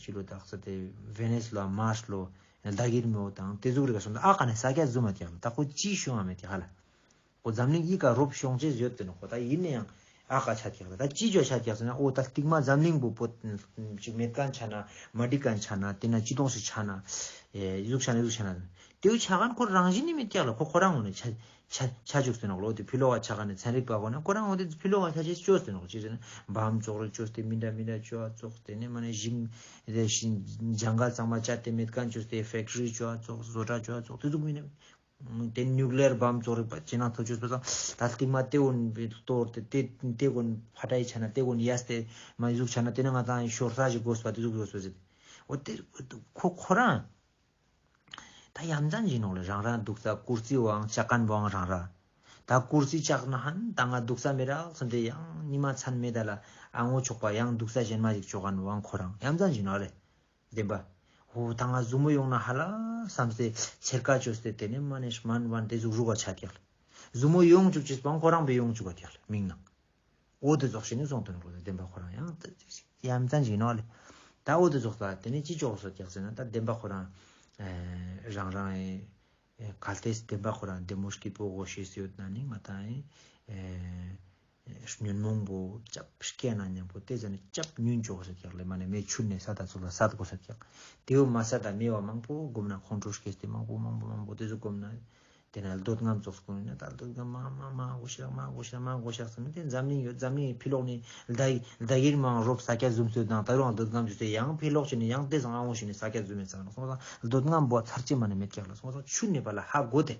ཕི་ལོག་དག་ས་དེ་ཝེ་ནེས་ལ་མར་ལོ་ཟླ་གིར་མེའོ་དང་དེ་ཟུག་རིག་ག་སོང་སྟེ་ཨ་ཀ་ནེ་ས་སྐྱ་ཟུམ་མ་ཀྱག་ལ་ད་ཁོ་ཅི་ཤོང་ཨ་མེད་ཀྱག་ཧ་ལ། འོ་འཛམ་གླིང་ཨི་ཀ་རོབ་ཤོང་ཅེས་ཡོད་དེ་ནོག། འོ་ད་ཡིན་ནའང་ཨ་ཀ་ཆ་ཀྱག་ལ་ད་ཅི་ཅོ་ཆ་ཀྱག་ཟེར་ན་འོ་ད་སྟིང་མ་འཛམ་གླིང་བོ་པོ་ཅིག་མེད་ཁན་ཆ་ན་མ་འགྲིག་ཁན་ཆ་ན་དེ་ན་ཅི་དོང་ཞིག་ཆ་ན་ཨེ་ཟུག་ཆ་ན་ཟུག་ཆ་ན་དེ་བོ་ཆ་ཁན་ཁོ་རང་བཞིན་ནི་མེད་ཀྱག་ལ་ཁོ་ཁོ་རང་ངོ་ནེ་ཆ་ཆ་ཆ་ཅུག་ཟེར་ནོག་ལོ། དེ་ཕི་ལོག་ག་ཆ་ཁན་ནི་ཚན་རིག་པ་ཁོ་ན་ཁོ་རང་ངོ་དེ་ཕི་ལོག་ག་ཆ་ཅེས་ཅོས་ཟེར་ནོག། ཅི་ཟེར་ན་བམ་ཙོག་རིག་ཅོས་ཏེ་མི་འདྲ་མི་འདྲ་ཅོ་ཙོག་དེ་ནེ་མ་ནེ་ཞིང་དེ་ཞིང་ཇང་གལ་ཚང་མ་ཅད་དེ་མེད་ཁན་ཅོས་ཏེ་ཕེག་ཊི་རི་ཅོ་ཙོག་བཟོ་གྲྭ་ཅོ་ཙོག་དེ་ཟུག་མི་ནེ། དེ་ནིའུ་ཀི་ལི་ཡར་བམ་ཙོགས་རིག་པ་ཅི་ནང་ཐོག་ཆུས་པ་སང་ད་སྟིང་མ་དེ་གུན་གཏོར་ཏེ་དེ་དེ་གུན་ཕ་ཏའི་ཆ་ན་དེ་གུན་ཡས་ཏེ་མ་ཟུག་ཆ་ན་དེ་ནེ་ང་ཏང་ཤོར་ས་ཞིག་དགོས་པ་དེ་ཟུག་དགོས་པ་ཟེར། འོ་དེ་ཁོ་ཁོ་རང་ད་ཡ་མཚན་ཞིག་ནོག་ལེ། རང་རང་འདུག་ས་ཀུར་སི་བོའང་ཆ་ཁན་བོའང་རང་རང་། ད་ཀུར་སི་ཆག་ན་ཧན་ད་ང་འདུག་ས་མི་རག་སོང་སྟེ་ཡང་ཉི་མ་མཚན་མེད་ད་ལ་ཨ་ངོ་ཆོག་པ་ཡང་འདུག་ས་གཞན་མ་ཞིག་ཆོག་ཁན་བོའང་ཁོ་རང་ཡ་མཚན་ཞིག་ནོག་ལེ། བདེན་པ། འོ་ད་ང་ཟུར་མོ་ཡོང་ན་ཧ་ལ་བསམ་སྟེ་ཚེར་ཀ་ཅོས་ཏེ་དེ་ནེ་མ་ནེ་སྨན་བན་དེ་ཟུག་རུག་ག་ཆ་ཀྱག་ལེ། ཟུར་མོ་ཡོང་ཅུག་ཅེས་པོའང་ཁོ་རང་པེ་ཡོང་ཅུག་ག་ཀྱག་ལེ་མིང་ནང་། འོ་དེ་ཙོགས་ཤིག་ནི་སོང་དོན་རུ་བདེན་པ་ཁོ་རང་ཡང་ཡ་མཚན་ཞིག་ནོག་ལེ། ད་འོ་དེ་ཙོགས་ད་དེ་ནེ་ཅི་ཅོག་སོ་ཀྱག་ཟེར་ན་ད་བདེན་པ་ཁོ་རང་རང་རང་ཨེ་གལ་ཏེ་བདེན་པ་ཁོ་རང་བདེ་མོ་སྐྱིད་པོ་དགོས་ཤེས་ཡོད་ན་ནི་ང་ཏང་ཨེ། ཉོན་མོངས་པོ་ཅབ་སྐྱེ་ན་ཉམ་པོ་དེ་ཟ་ནེ་ཅབ་ཉུང་ཅོག་ས་ཀྱག་ལེ། མ་ནེ་མེ་ཆུ་ནེ་ས་ད་ཚུགས་ལ་སད་དགོས་ས་ཀྱག། དེ་བོ་མ་སད་ད་མེ་བ་མང་པོ་སྒོམ་ན་ཁོང་ཁྲོ་སྐྱེས་ཏེ་མང་པོ་མང་པོ་མང་པོ་དེ་ཟུག་སྒོམ་ན་དེ་ན་འདོད་རྔམ་ཙོགས་སྐུ་ན་ད་འདོད་རྔམ་མ་མ་མ་དགོས་ཤག་མ་དགོས་ཤག་མ་དགོས་ཤག་ཟེར་ན་དེ་འཛམ་གླིང་ཡོད་འཛམ་གླིང་ཕི་ལོག་ནི་ལྡ་ལྡ་གིར་མང་རོབ་ས་ཀྱ་ཟུམ་ཚོད་དང་ད་རུང་འདོད་རྔམ་ཚོད་དེ་ཡང་ཕི་ལོག་ཞིག་ནི་ཡང་དེ་ཚང་ཨ་འོང་ཞིག་ནི་ས་ཀྱ་ཟུམ་མེད་ཚང་ལ་སོང་ཙང་འདོད་རྔམ་པོ་ཚར་ཅི་མ་ནེ་མེད་ཀྱག་ལ་སོང་ཙང་ཆུ་ནེ་པ་ལ་ཧ་གོ་དེ།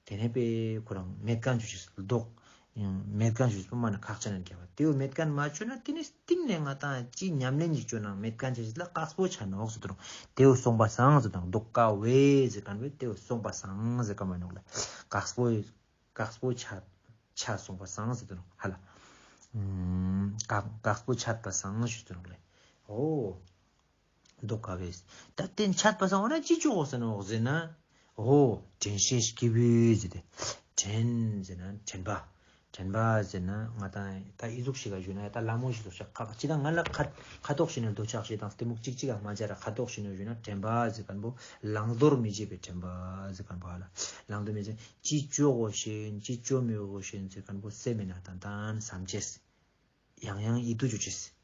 དེ་ནེ་པེ་ཁོ་རང་མེད་ཁན་ཅོ་ཅེས་ལྡོག། མེད་ཁན་ཅོ་ཅེས་པོ་མ་ནེ་ཁག་ཅན་ནན་ཀྱག་པ། དེ་བོ་མེད་ཁན་མ་ཅོས་ན་དེ་ནེ་སྟིང་ནེ་ང་ཏང་ཅི་ཉམས་ལེན་ཅིག་ཅོ་ན་མེད་ཁན་ཅོ་ཅེས་ལ་དཀགས་པོ་ཆ་ནོག་ཟེར་དུ་རུང་། དེ་བོ་སོང་པ་སང་ཟེར་དུ་རུང་། ལྡོག་དཀའ་བས་ཟེར་ཁན་བོ་དེ་བོ་སོང་པ་སང་ཟེར་ཁན་བོ་ནོག་ལེ། དཀགས་པོ་དཀགས་པོ་ཆ་ཆ་སོང་པ་སང་ཟེར་དུ་རུང་ཧ་ལ། དཀགས་དཀགས་པོ་ཆད་པ་སང་ཟེར་དུ་རུང་ལེ། འོ། ལྡོག་དཀའ་བས། ད་དེ་ཆད་པ་སང་འོ་ན་ཅི་ཅོ་དགོས་ཟེར་ན་འོ་ཟེར་ན། འོ། དྲན་ཤེས་སྐྱེས་བུས་ཟེར་ཏེ། དྲན་ཟེར་ན་དྲན་པ། དྲན་པ་ཟེར་ན་ང་ཏང་ད་ཨི་ཟུག་ཞིག་ག་ཞུ་ན་ད་ལ་མོ་ཞིག་ཏོ་ཤག་ཁ་ཅི་ད་ང་ལ་ཁ་ཁ་ཐོག་ཞིག་ནས་འདོད་ཆགས་ཞིག་དང་གཏི་མུག་ཅིག་ཅིག་ག་མ་སྦྱར་ར་ཁ་ཐོག་ཞིག་ནས་ཞུ་ན་དྲན་པ་ཟེར་ཁན་བོ་བླང་དོར་མི་བྱེད་པའི་དྲན་པ་ཟེར་ཁན་བོ་ཧ་ལ། བླང་དོར་མི་བྱེད་ཅི་ཅོ་དགོས་ཤེས་ཅི་ཅོ་མི་དགོས་ཤེས་ཟེར་ཁན་བོ་སེམས་མི་ན་ཏན་ཏན་བསམ་ཅེས། ཡང་ཡང་ཡིད་དུ་འཇུག་ཅེས།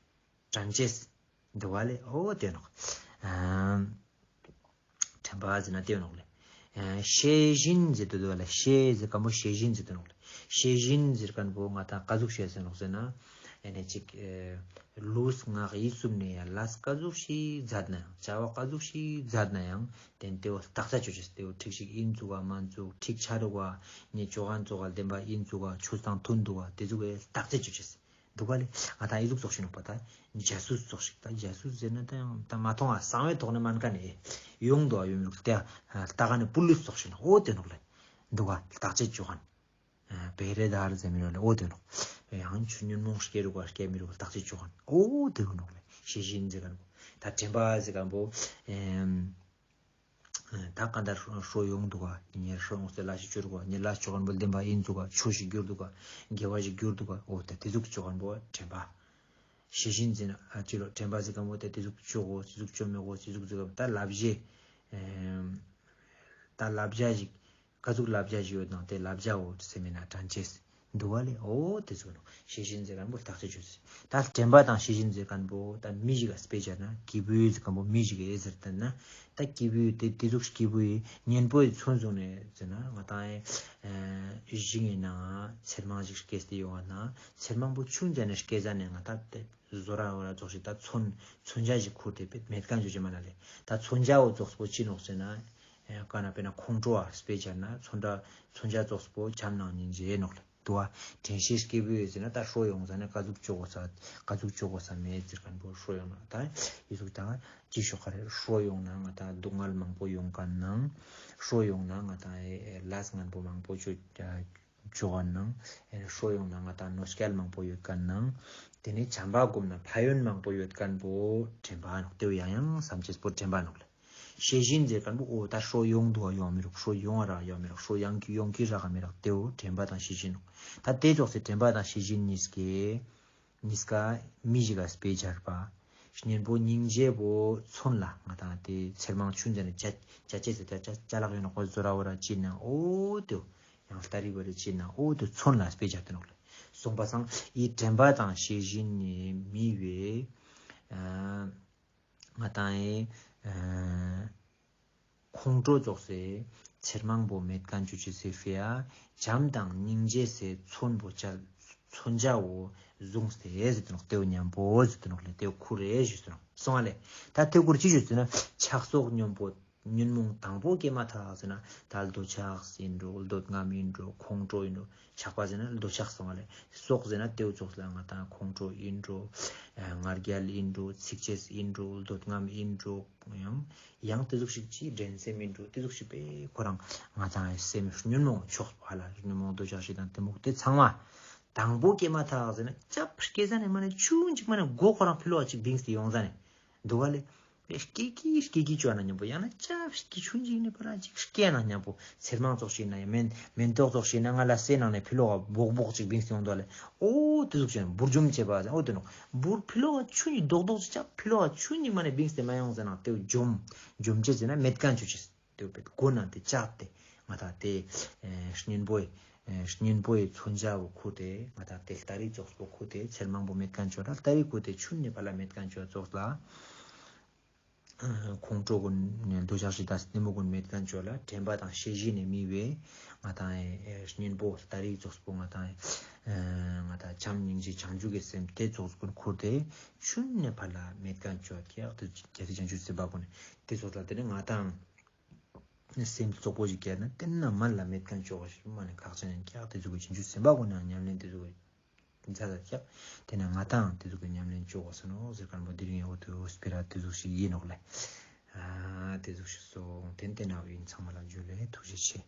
དྲན་ཅེས། འདུག་པ་ལེ། འོ་དེ་ནོག། ཨ་དྲན་པ་ཟེར་ན་དེ་ནོག་ལེ། ཨ་ཤེས་བཞིན་ཟེར་དུ་འདུག་པ་ལེ། ཤེས་ཟེར་ཁན་བོ་ཤེས་བཞིན་ཟེར་དུ་ནོག་ལེ། ཤེས་བཞིན་ཟེར་ཁན་བོ་ང་ཏང་ཀ་ཟུག་ཤེས་ཟེར་ནོག་ཟེར་ན། ཨ་ནི་ཅིག་ཨ་ལུས་ ངག་ཡིད་གསུམ་ནས་ཡང་ལས་ཀ་ཟུག་ཞིག་མཛད་ན་ཡང་བྱ་བ་ཀ་ཟུག་ཞིག་མཛད་ན་ཡང་དེ་ནེ་དེ་བོ་བརྟག་དཔྱད་ཅོ་ཅེས། དེ་བོ་འགྲིག་ཞིག་ཨིན་ཙུག་ག་མན་ཙུག་ག་འགྲིག་ཆ་རུག་ག་ངའི་ཅོ་ཁན་ཙོགས་ལ་བདེན་པ་ཨིན་ཙུག་ག་ཆོས་དང་མཐུན་དུག་ག་དེ་ཟུག་གི་བརྟག་དཔྱད་ཅོ་ཅེས། དུག་ག་ལེ། ང་དང་ཨི་ཟུག་ཙོགས་ཤིག་ནོག་པ། ད་ཇ་སུས་ཙོགས་ཤིག་ད་ཇ་སུས་ཟེར་ན་ད་ཡང་ད་མ་མཐོང་ང་གསང་བའི་ཐོག་ནེ་མན་ཁན་ནི་ཡོང་དུག་ག་ཡོང་མི་རུག་ད་ལྟ་ག་ནི་པུ་ལིས་ཙོགས་ཤིག་ནོག་འོ་དེ་ནོག་ལེ། དུག་ག་བརྟག་དཔྱད་ཅོ་ཁན། པེ་རེ་དར་ཟེར་མི་རུག་ལེ། འོ་དེ་ནོག་ཡང་ཆུ་ཉོན་མོངས་སྐྱེ་རུག་ག་སྐྱེ་མི་རུག་བརྟག་དཔྱད་ཅོ་ཁན་འོ་དེ་བོ་ནོག་ལེ། ཤེས་བཞིན་ཟེར་ཁན་བོ། ད་དྲན་པ་ཟེར་ཁན་བོ། ཨེམ། ད་གང་ལྟར་ཧྲོ་ཡོང་དུག་ག་ཉེར་ཧྲོ་ཡོང་སྟེ་ལས་ཤིག་ཅོ་རུག་ག་ཉེར་ལས་ཅོ་ཁན་བོ་བདེན་པ་ཨིན་ཙུག་ག་ཆོས་ཤིག་གྱུར་དུག་ག་དགེ་བ་ཞིག་གྱུར་དུག་ག་འོ་ད་དེ་ཟུག་ཅོ་ཁན་བོ་དྲན་པ། ཤེས་བཞིན་ཟེར་ན་ཨ་ཅི་ལོ་དྲན་པ་ཟེར་ཁན་བོ་ད་དེ་ཟུག་ཅོ་གོས་དེ་ཟུག་ཅོ་མི་གོས་དེ་ཟུག་ཟེར་ཁན་ད་ལབ་ཞེས། ཨེམ། ད་ལབ་བྱ་ཞིག་ཀ་ཟུག་ལབ་བྱ་ཞིག་ཡོད་ནང་དེ་ལབ་བྱའོ་ཟེར་མེད་ན་དྲན་ཅེས་དུག་ག་ལེ། འོ་དེ་ཟུག་ནོག་ཤེས་བཞིན་ཟེར་ཁན་བོ་བརྟག་དཔྱད་ཅོ་ཅེས། ད་དྲན་པ་དང་ཤེས་བཞིན་ཟེར་ཁན་བོ་ད་མི་ཞིག་ག་དཔེ་སྦྱར་ན་སྐྱེས་བུ་ཟེར་ཁན་བོ་མི་ཞིག་གི་ཟེར་ཏེ་ན་ད་སྐྱེས་བུ་དེ་དེ་ཟུག་སྐྱེས་བུ་ཡི་གཉེན་པོའི་མཚོན་བཟུང་ནེ་ཟེར་ན་ང་དང་ཨེ་ཞིང་ངི་ནང་ཚེར་མང་ཞིག་སྐྱེས་ཏེ་ཡོང་བ་ན་ཚེར་མང་པོ་ཆུང་ཙེ་ནེ་སྐྱེས་ཟ་ནེ་ང་དང་དེ་ཟོ་ར་བོ་ར་ཙོགས་ཤིག་ད་མཚོན་མཚོན་ཆ་ཞིག་ཁུར་ཏེ་མེད་ཁན་ཅོ་ཅེས་མ་ན་ལེ། ད་མཚོན་ཆའོ་ཙོགས་པོ་ཅི་ནོག་ཟེར་ན། ཨེ་ཀ་ན་དཔེར་ན་ཁོང་ཁྲོ་བ་དཔེ་སྦྱར་ན་མཚོན་ཆ་མཚོན་ཆ་ཙོགས་པོ་བྱམས་ནང་སྙིང་རྗེ་ནོག་ལེ། དུག་ག་དྲན་ཤེས་སྐྱེས་བུ་ཡོད་ཟེར་ན་ད་ཧྲོ་ཡོང་ཟ་ནེ་ཀ་ཟུག་ཅོ་གོས་ཀ་ཟུག་ཅོ་གོས་མེད་ཟེར་ཁན་བོ་ཧྲོ་ཡོང་ན་ད་ཨི་ཟུག་ད་ཅི་ཤོག་ཁ་རེ་ཧྲོ་ཡོང་ན་ང་དང་སྡུག་བསྔལ་མང་པོ་ཡོང་ཁན་ནང་ཧྲོ་ཡོང་ན་ང་དང་ལས་ངན་པོ་མང་པོ་ཅོ་ཅོ་ཁན་ནང་ཧྲོ་ཡོང་ན་ང་དང་གནོད་སྐྱེལ་མང་པོ་ཡོད་ཁན་ནང་དེ་ནེ་བྱམས་པ་སྒོམ་ན་ཕན་ཡོན་མང་པོ་ཡོད་ཁན་བོ་དྲན་པ་ནོག་དེ་བོ་ཡང་ཡང་བསམ་ཅེས་པོ་དྲན་པ་ནོག་ལེ། ཤེས་བཞིན་ཟེར་ཁན་བོ་འོ་ད་ཧྲོ་ཡོང་དུག་ག་ཡོང་མི་རུག་ཧྲོ་ཡོང་བ་རག་ཡོང་མི་རུག་ཧྲོ་ཡང་ཡོང་གི་རག་ག་མི་རག་དེ་བོ་དྲན་པ་དང་ཤེས་བཞིན་ནོག་ད་དེ་ཙོགས་སེ་དྲན་པ་དང་ཤེས་བཞིན་གཉིས་ཀའི་གཉིས་ཀ་མི་ཞིག་ག་དཔེ་སྦྱར་པ། གཉེན་པོ་སྙིང་རྗེ་བོ་མཚོན་ལ་ང་དང་དེ་ཚེར་མང་ཆུང་ཙེ་ནེ་ཅ་ཅ་ཅེས་ཟེར་ད་ཅ་ཅ་ལག་ཡོད་ན་ཁོ་ཟོ་ར་བོ་ར་ཅི་ན་འོ་དེ་བོ་ཡང་ལྟ་རིག་པ་རེ་ཅི་ན་འོ་དེ་མཚོན་ལ་དཔེ་སྦྱར་ཏེ་ནོག་ལེ། སོང་པ་སང་ཨི་དྲན་པ་དང་ཤེས་བཞིན་ནི་མི་བོའི་ཨ་ང་དང་ཨེ་ཁོང་ཁྲོ་ཙོགས་སེ་ཚེར་མང་པོ་མེད་ཁན་ཅོ་ཅེས་སི་ཕི་ཡ་བྱམས་དང་སྙིང་རྗེ་སེ་མཚོན་པོ་ཅ་མཚོན་ཆའོ་བཟུང་སྟེ་ཟེར་ཏེ་ནོག་དེ་བོ་ཉམ་པོ་ཟེར་ཏེ་ནོག་ལེ། དེ་བོ་ཁུར་རེ་ཞུས་ཏེ་ནོག་སོང་ང་ལེ། ད་དེ་ཁུར་ཅི་ཞུས་ཏེ་ན་ཆགས་སོགས་ཉོན་པོ་ཉོན་མོངས་དང་པོ་སྐྱེས་མ་ཐག་ཟེར་ན་ད་འདོད་ཆགས་ཨིན་འགྲོ་འདོད་རྔམ་ཨིན་འགྲོ་ཁོང་ཁྲོ་ཨིན་འགྲོ་ཆགས་པ་ཟེར་ན་འདོད་ཆགས་སོང་ང་ལེ། སོགས་ཟེར་ན་དེ་བོ་ཙོགས་ལ་ང་དང་ཁོང་ཁྲོ་ཨིན་འགྲོ་ང་རྒྱལ་ཨིན་འགྲོ་ཚིག་ཆེས་ཨིན་འགྲོ་འདོད་རྔམ་ཨིན་འགྲོ། ཡང་ཡང་དེ་ཟུག་ཞིག་ཅིག་འགྲན་སེམས་ཨིན་འགྲོ་དེ་ཟུག་ཞིག་པས་ཁོ་རང་ང་དང་སེམས་ཉོན་མོངས་ཕྱོགས་ཧ་ལ་ཉོན་མོངས་འདོད་ཆགས་ཞེ་སྡང་གཏི་མུག་དེ་ཚང་མ་དང་པོ་སྐྱེས་མ་ཐག་ཟེར་ན་ཅབ་སྐྱེ་ཟ་ནེ་མ་ནེ་ཆུང་ཅིག་མ་ནེ་མགོ་ཁོ་རང་ཕི་ལོག་ཅིག་བིངས་ཏེ་ཡོང་ཟ་ནེ་དུག་ག་ལེ། སྐྱེ་ཀི་སྐྱེ་ཀི་ཅོ་ན་ཉམ་པོ་ཡང་ན་ཅབ་སྐྱེ་ཆུང་ཅིག་ནེ་ཕར་ཅིག་སྐྱེ་ན་ཉམ་པོ་ཚེར་མང་ཙོགས་ཤིག་ན་ཡང་མེན་མེན་ཏོག་ཙོགས་ཤིག་ན་ང་ལ་སེ་ནང་ནེ་ཕི་ལོག་ག་སྦོག་སྦོག་ཅིག་བིངས་ཏེ་ཡོང་དུག་ག་ལེ། འོ་དེ་ཟུག་ཅན་འབུར་འཇོམས་བྱེད་པ་ཟེར་འོ་དེ་ནོག་འབུར་ཕི་ལོག་ག་ཆུང་ཅིག་རྡོག་རྡོག་ཅིག་ཅབ་ཕི་ལོག་ག་ཆུང་ཅིག་མ་ནེ་བིངས་ཏེ་མ་ཡོང་ཟེར་ན་དེ་བོ་འཇོམས་འཇོམས་ཅེས་ཟེར་ན་མེད་ཁན་ཅོ་ཅེས། དེ་བོ་པེ་མགོ་ནང་དེ་བཅག་སྟེ་ང་དང་དེ་ཨེ་གཉེན་པོའི་ཨེ་གཉེན་པོའི་མཚོན་ཆ་བོ་ཁུར་ཏེ་ང་དང་དེ་ལྟ་རིག་ཙོགས་པོ་ཁུར་ཏེ་ཚེར་མང་པོ་མེད་ཁན་ཅོ་ན་ལྟ་རིག་ཁུར་ཏེ་ཆུན་ནེ་ཕར་ལ་མེད་ཁན་ཅོ་ཙོགས་ལ། ཁོང་ཁྲོ་གུན་འདོད་ཆགས་ཞེ་སྡང་གཏི་མུག་གུན་མེད་ཁན་ཅོ་ལ་དྲན་པ་དང་ཤེས་བཞིན་ནི་མི་བོའི་ང་དང་ཨེ་གཉེན་པོ་ལྟ་རིག་ཙོགས་པོ་ང་དང་ཨེ་ང་དང་བྱམས་སྙིང་རྗེ་བྱང་ཆུབ་ཀྱི་སེམས་དེ་ཙོགས་གུན་ཁུར་ཏེ་ཆུན་ནེ་ཕར་ལ་མེད་ཁན་ཅོ་ཀྱག་དེ་རྒྱལ་སྲས་བྱང་ཆུབ་སེམས་དཔའ་གུན་དེ་ཙོགས་ལ་དེ་ནེ་ང་དང་སེམས་བཙོག་པོ་ཞིག་སྐྱེས་ན་དེ་ན་མ་ལ་མེད་ཁན་ཅོ་ཞིག་མ་ནེ་ཁག་ཅན་ཡིན་ཀྱག་དེ་ཙོགས་ཀྱི་བྱང་ཆུབ་སེམས་དཔའ་གུན་ནང་ཉམས་ལེན་དེ་ཙོགས་ཀྱི་མཛད་ཀྱག་དེ་ནེ་ང་དང་དེ་ཙོགས་ཀྱི་ཉམས་ལེན་ཅོ་གོས་ནོག་ཟེར་ཁན་བོ་དེ་རིང་འོ་དེ་སྤེ་ར་དེ་ཙོགས་ཤིག་ཡིན་ནོག་ལེ། ཨ་དེ་ཙོགས་ཤིག་སོང་། དེན་དེ་ན་ཡིན། ཚང་མ་ལ་ཇུ་ལེ། ཐུགས་རྗེ་ཆེ།